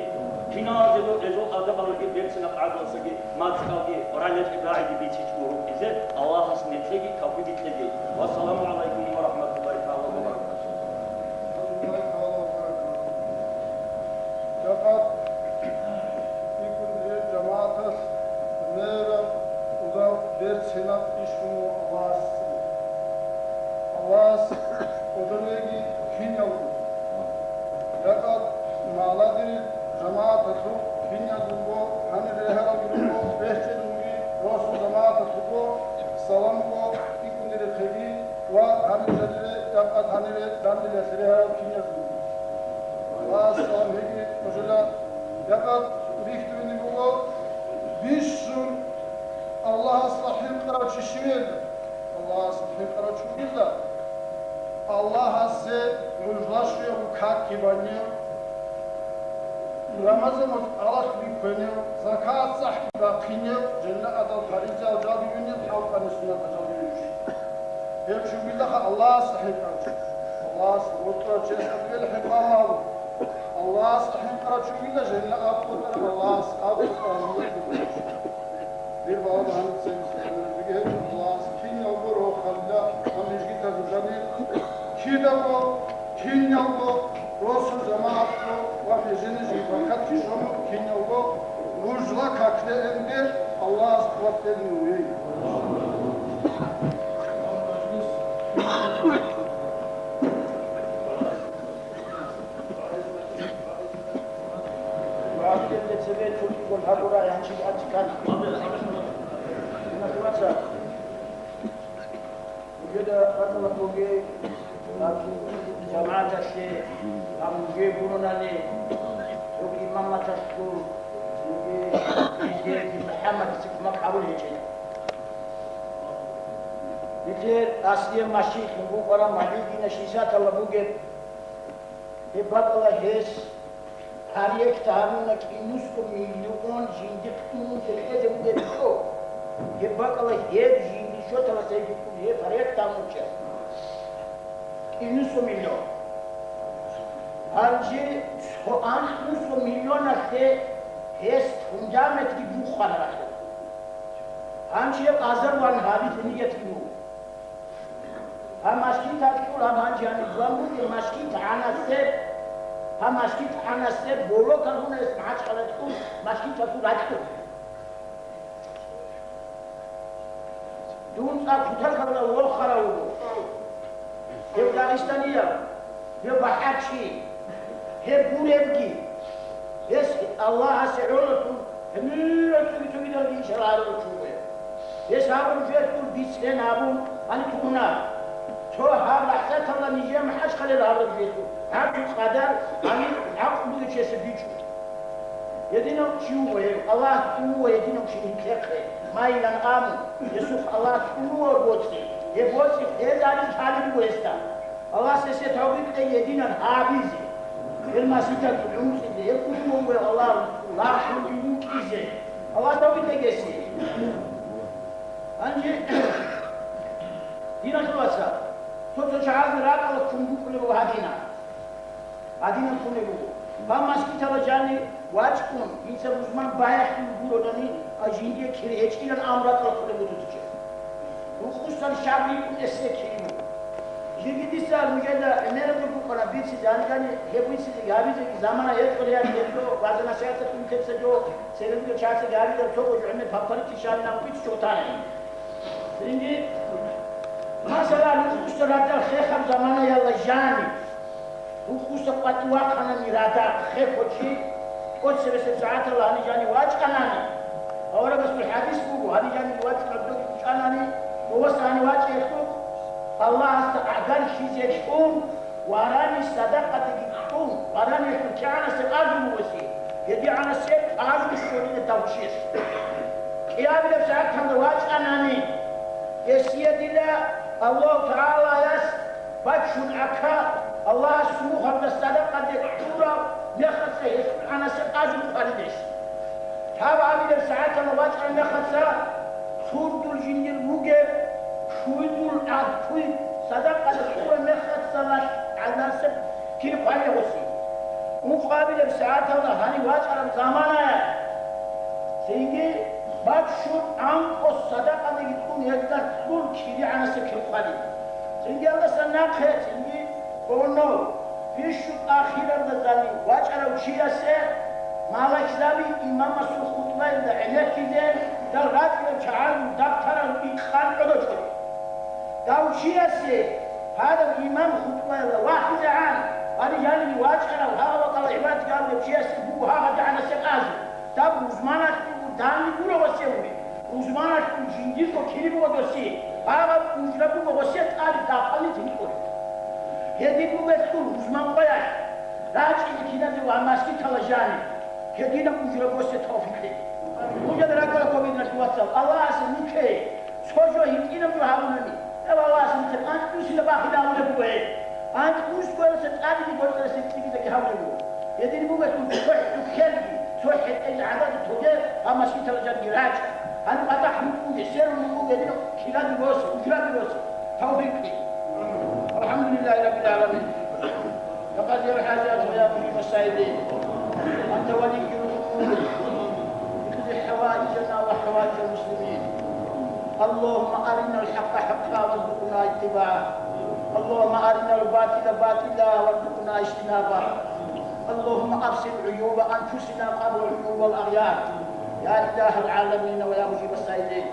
Киназего эзул адабалги берцинаб гӀадаласаги, мацӀалги, ралъдалъи рагӀиги бицичӀого рукӀизе Аллагьас нилъеги тавфикъги кьеги. Вассаламу гӀалайкум ва рахӀматуллагьи тагӀала ва баракатугьу. Жакъа икӀун дир жамагӀаталъ мера узав берцинаб иш гьуно Аллагьасде. Аллагьас кӀодолеги киналго. Жакъа маладир жамагӀаталъул киназулго гьанир регьаралги руго, бехчедунги росул жамагӀаталъулго саламго икӀун дирехъеги ва гьанир жалире, жакъа гьаниве данделялъ регьарал киназулги. Аллагьас салам гьеги нужила. Жакъа рихьдурине буго бищун Аллагьасда хӀинкъарав чи щивелда. Аллагьасда хӀинкъарав чи вугилан, Аллагьасе гӀужлашуяб какги банев, рамазан моцӀалалъ бихьенев, закат-сахӀги бахъинев, жинда гӀадал фаризаял жалги винев, хӀалкъани суннатал жалги винев. Гьев чи вугилаха Аллагьасда хӀинкъарав чи. Аллагьас вокьулев чиясда хӀинкъуларо. Аллагьасда хӀинкъарав чи вугилан, жинда аб къотӀараб Аллагьас аб къотӀараб. Дир балагьанцин сахӀнарабиги гьечӀо, Аллагьас киналго рохалда ва мижгитазул жанир, кидаго, киналго, росу заманалъго ва мижини жиб баркат кишону киналго, ружла какде энде Аллагьас къуват бедин вугей. ВугӀадилеб цебе цо кӀиго гьабурай гьанжи ачкана. Диналъул вацал, нужеда батӀалаб бугей, гьаб жамагӀаталъе, гьаб нужее гуронани, цоги имаматалъул, цоги жиндиеги МухӀаммадица кумек гьабулеб гьечӀила. Нилъер аслияб машгьи Лъугьу-къвараб магӀилгина шисатала бугеб. Гьеб бакӀала гьес проект гьабуна кӀинусго миллион жиндихъ инин кьезе бугеб жо. Гьеб бакӀала гьеб жиндир шоталъ цебеккун гьеб проект гьабун чӀа. КӀинусго миллион. Гьанже цо анлънусго миллионалъе гьес фундаментги бухъана рахъалъ. Гьанже гьеб азар ван гьабизе ниятги буго. Гьаб машгьиталъул гьаб гьанже гьаниб зуан бугеб машгьит гӀанасеб, гьаб машгьит гӀанасеб боло кагьунаялъ МахӀачхъалаялъул машгьиталъул ракьулъ. Дун цӀакъ кутакалда вохарав вуго. Гьев дагъистанияв, гьев бахӀарчи, гьев гуребги, гьес Аллагьасе гӀололъун гьемерал цоги-цогидалги ишал гьарурав чи вуго гьев. Гьес гьабураб жоялъул бицен гьабун гьаниб тугьуна. Цо гьаб лахӀзаталда нижее МахӀачхъалаялъ гьабураб жоялъул гьаб цо къадар гьаниб гӀакълу бугев чиясе бичӀчӀо. Гьединав чи вуго гьев, Аллагь цӀун вуго гьединав чи нилъехъе, майилан абун, гьесухъ Аллагь цӀун вуго боцӀи, гьеб боцӀи гьезари лъалеб буго гьесда. Аллагьас гьесие тавфикъ кьеги гьединан гьабизе, гьел машгьиталъул гӀунтӀизе, гьел кӀудияв вугев Аллагь лагълъунги вукӀизе. Аллагьас тавфикъ кьеги гьесие. Гьанже, диналъул вацал, цо-цо чагӀазул ракӀалда ккун букӀунеб буго гьадинаб. Гьадинаб ккунеб буго. Гьаб машгьиталда жаниб вачӀун, дица рузман баялъул гуронани, а жиндие кири гьечӀилан абун ракӀалда кколеб буго цо-цо чияс. Рукъусан шагьар йикӀун эсие кири буго. Жеги дица нужеда гӀемераб жо букӀана бицизе, гьанже гьеб бицизе гьабизеги замана гьечӀо, гьеб гьечӀо, вагӀза-насихӀаталъ унтебсаго, церегоги чагӀазеги гьабизаб цо гъоги гӀемер папарикки шагьарилан бицичӀого тана. Цинги, масала, рукъуса радал хехаб заманаялда жаниб. Рукъуса къватӀив вахъанани рада хехо чи, тӀоцебесеб сагӀаталда гьаниб жанив вачӀанани, аварагасул хӀадис буго, гьаниб жанив вачӀун гьабдоги кӀучӀанани, ва васа гьанив вачӀиялъухъ, Аллагьасда гӀагарлъизе кьун, варани садакъадаги кьун, варани хӀукагӀанасе къазун вугоси, гьедигӀанасе къазун щолила дав чияс. Къиямилаб сагӀаталда вачӀанани, гьесие дила Аллагьу ТагӀалаяс бачун гӀака, Аллагьас мухьалда садакъаде кьураб мехалъа гьесул гӀанасе къазун хъвалидес. Гьаб гьабилеб сагӀаталда вачӀараб мехалъа, цурдул жиндир вугеб, шуйдул гӀадкуй садакъаде кьураб мехалъа гӀанасеб кири хъвалев гъоси. Ункъабилеб сагӀаталда гьанив вачӀараб заманаялъ, цинги баччун анкъо садакъадаги кьун гьезда лъул кири гӀанасеб кири хъвали. Цинги гьелдаса нахъе, цинги Гьуно, бищун ахиралда зани вачӀарав чиясе малаикзаби имамасул хутӀбаялда гӀенеккизе, дал ракӀараб чагӀазул дабтарал икъан гӀодочӀо. Дав чиясе, гьадав имам хутӀбаялда вахизегӀан, гьари жаниги вачӀарав гьагъа вакъала гӀибадат гьабулев чиясе буго гьагъадигӀанасе къазе. Даб рузманалъул данде гуро гъосе ури. Рузманалъул жиндирго кири буго досе. Гьаб ужра буго гъосе тӀаде дахъалин тинкӀур. Гьедин бугелъул рузман къоялъ рачӀине киназе ва масгитала жани. Гьединаб ужра гъосе тавфикъ кье. Нужеда ракӀала кобидалъул вацал. Аллагьасе нилъее цо жо гьитӀинаб жо гьабунани. Гьеб Аллагьас нилъер анкьнусила бахилагьулеб буго гьеб. Анкьнусго гьелдаса тӀадеги борцӀарасеб цӀикӀкӀидаги гьабулеб буго. Гьедин буго цо хӀукму-, хӀукму-, хӀукму-, цо хӀетӀел гӀадада тоге гьаб масгитала жанги рачӀа. Гьаниб батӀа хӀинкъуге, серун мукъуге, гьедин кидаги росе, ужраги росе. Тавфикъ кье. АлхӀамдулиллагьи раббил гӀаламин. يا قاضي الحاجات ويا مجيب السائلين، أنت ولي الأمور، اقض حوائجنا وحوائج المسلمين. اللهم أرنا الحق حقا وارزقنا اتباعه. اللهم أرنا الباطل باطلا وارزقنا اجتنابه. اللهم أبصر عيوب أنفسنا قبل عيوب الأغيار. يا إله العالمين ويا مجيب السائلين.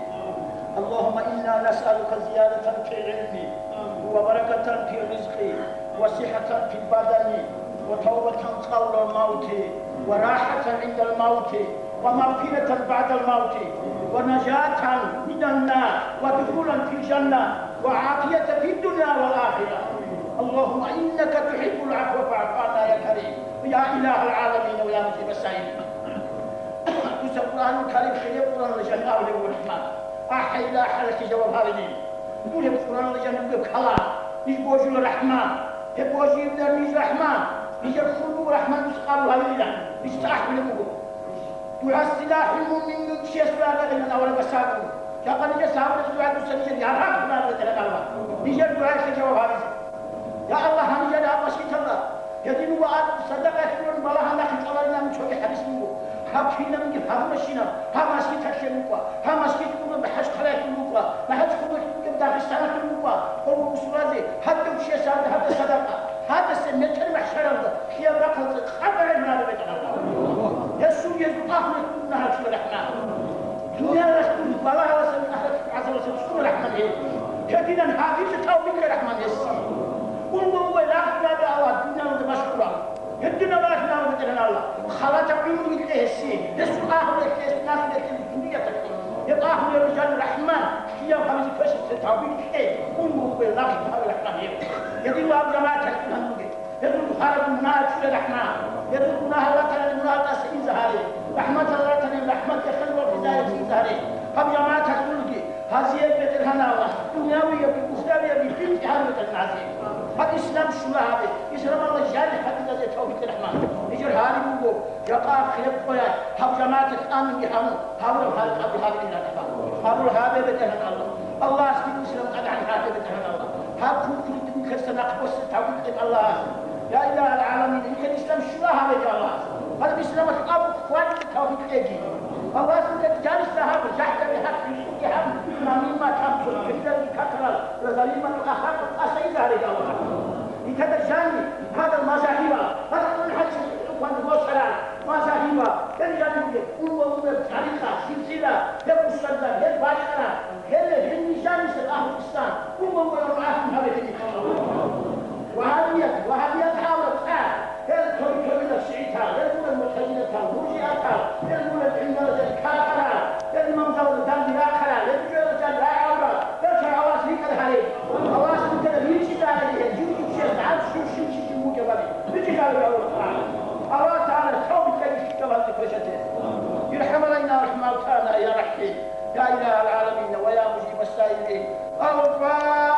اللهم إنا نسألك زيادة في العلم وبركة في الرزق وصحة في البدن وتوبة قبل الموت وراحة عند الموت ومغفرة بعد الموت ونجاة من النار ودخولا في الجنة وعافية في الدنيا والآخرة. اللهم إنك تحب العفو فاعف عنا يا كريم يا إله العالمين ويا مجيب السائلين. Дуца Къуръанул Карим хире Къуръанул жаниб абулеб буго, РахӀман, ахӀайилла ахӀалалъе жаваб гьабилин. Дур гьеб Къуръаналда жаниб бугеб калам, ниж божула, РахӀман. Гьеб божизе ниж, РахӀман. Нижер хьул буго, РахӀман, дуца къабул гьавилилан. Ниж цӀахулеб буго. ДугӀа силахӀул муъмин, чиясул арагӀилан аварагас абун. Жакъа нижер сабралъул дугӀа дуца нижер ярагъ хъвараб БетӀергьан Аллагь. Нижер дугӀаялъе жаваб гьабизе. Я Аллагь, гьанижер гьаб масгиталда гьедин ва садакъаялъулан балагьана хъинчӀоларилан цоги хӀадис буго. Гьаб кинабги гьабуращинаб, гьаб масгиталъе рукӀа, гьаб масгит бугеб МахӀачхъалаялъул рукӀа, МахӀачхъубалъ бугеб Дагъистаналъул рукӀа, къого бусуразе, гьадав чияс гьаб-, гьаб садакъа, гьадаса мекъер махӀшаралда, кияб рахъалда къабуралъ гьабе бетӀергьан. Гьесул гьезул ахират бугеб нагьарчӀо, РахӀман. Дуниялалъул балагьаласан, ахираталъул гӀазабаласан цӀуна, РахӀман, гьев. Гьединан гьабизе тавфикъ кье, РахӀман, гьес. Унго-унго лагълъи гьабе, Аллагь, дуниялалда машгьурав. Гьединав лагълъи гьабе, БетӀергьан Аллагь. Халатаб гӀумру кье гьесие, гьесул агьлуялъе, гьесул наслуялъе, зуррияталъе. Гьеб агьлуялъул жанир, РахӀман, лъияб гьабизе квешаб тавфикъ кье. Унго-унго лагълъи гьабе, РахӀман, гьев. Гьединав гьаб жамагӀаталъул гьанже. Гьезул хвараб мунагьал чӀве, РахӀман. Гьезул мунагьал ратани мунагьал тӀаса инзе гьаре. РахӀматал ратани рахӀмат яхъе рухӀизаризе инзе гьаре. Гьаб жамагӀаталъулги, гьазие, БетӀергьан Аллагь, дунявиябги, ухраябги битӀи гьаре, БетӀергьан, гьазие. Гьаб ислам щула гьабе, исламалда жанир гьабизазе тавфикъ кье, РахӀман. Нижер гьариб буго, жакъа ахираб къоялъ, гьаб жамагӀаталъ аминги гьабун, гьабураб гьари къабул гьабе, РахӀман. Къабул гьабе, БетӀергьан Аллагь. Аллагьас дин ислам тӀадегӀан гьабе, БетӀергьан Аллагь. Гьаб куркурин дин хъеса нахъ босе тавфикъ кье, Аллагьас. Я Илагьал гӀаламин, нилъер ислам щула гьабе, Аллагьас. Гьаб исламалъ абу хвалчӀе тавфикъ кьеги. Аллагьас нилъер жаниса гьаб, жахӀдаби гьаб, хӀинкъуги гьаб, намимат гьаб, цо цогидалги какарал, залиматул ахлакъ тӀаса инзе гьаре, Аллагьас. Нилъеда жани, гьадал мазагьиба, гьадал мунагьал чӀухӀун босарал, мазагьиба, гьел жаниб бугеб, унго-унгояб тӀарикъа, силсила, гьеб бусарда, гьел бачӀана, гьеле гьениб жаниса агьлу ислам, унго-унгояб агьлу гьабе гьениб. Вагьабият, вагьабият гьабураб цӀар, гьел тоби-тобилал шигӀитал, гьел гурел мутазилатал, муржиатал, гьел гурел гӀилмуялда какарал, гьел имамзабазда данде рахъарал, гьел жуялда жал рагӀарал, гьел чагӀалас рикӀкӀад гьарей. Аллагьас الفاتحة.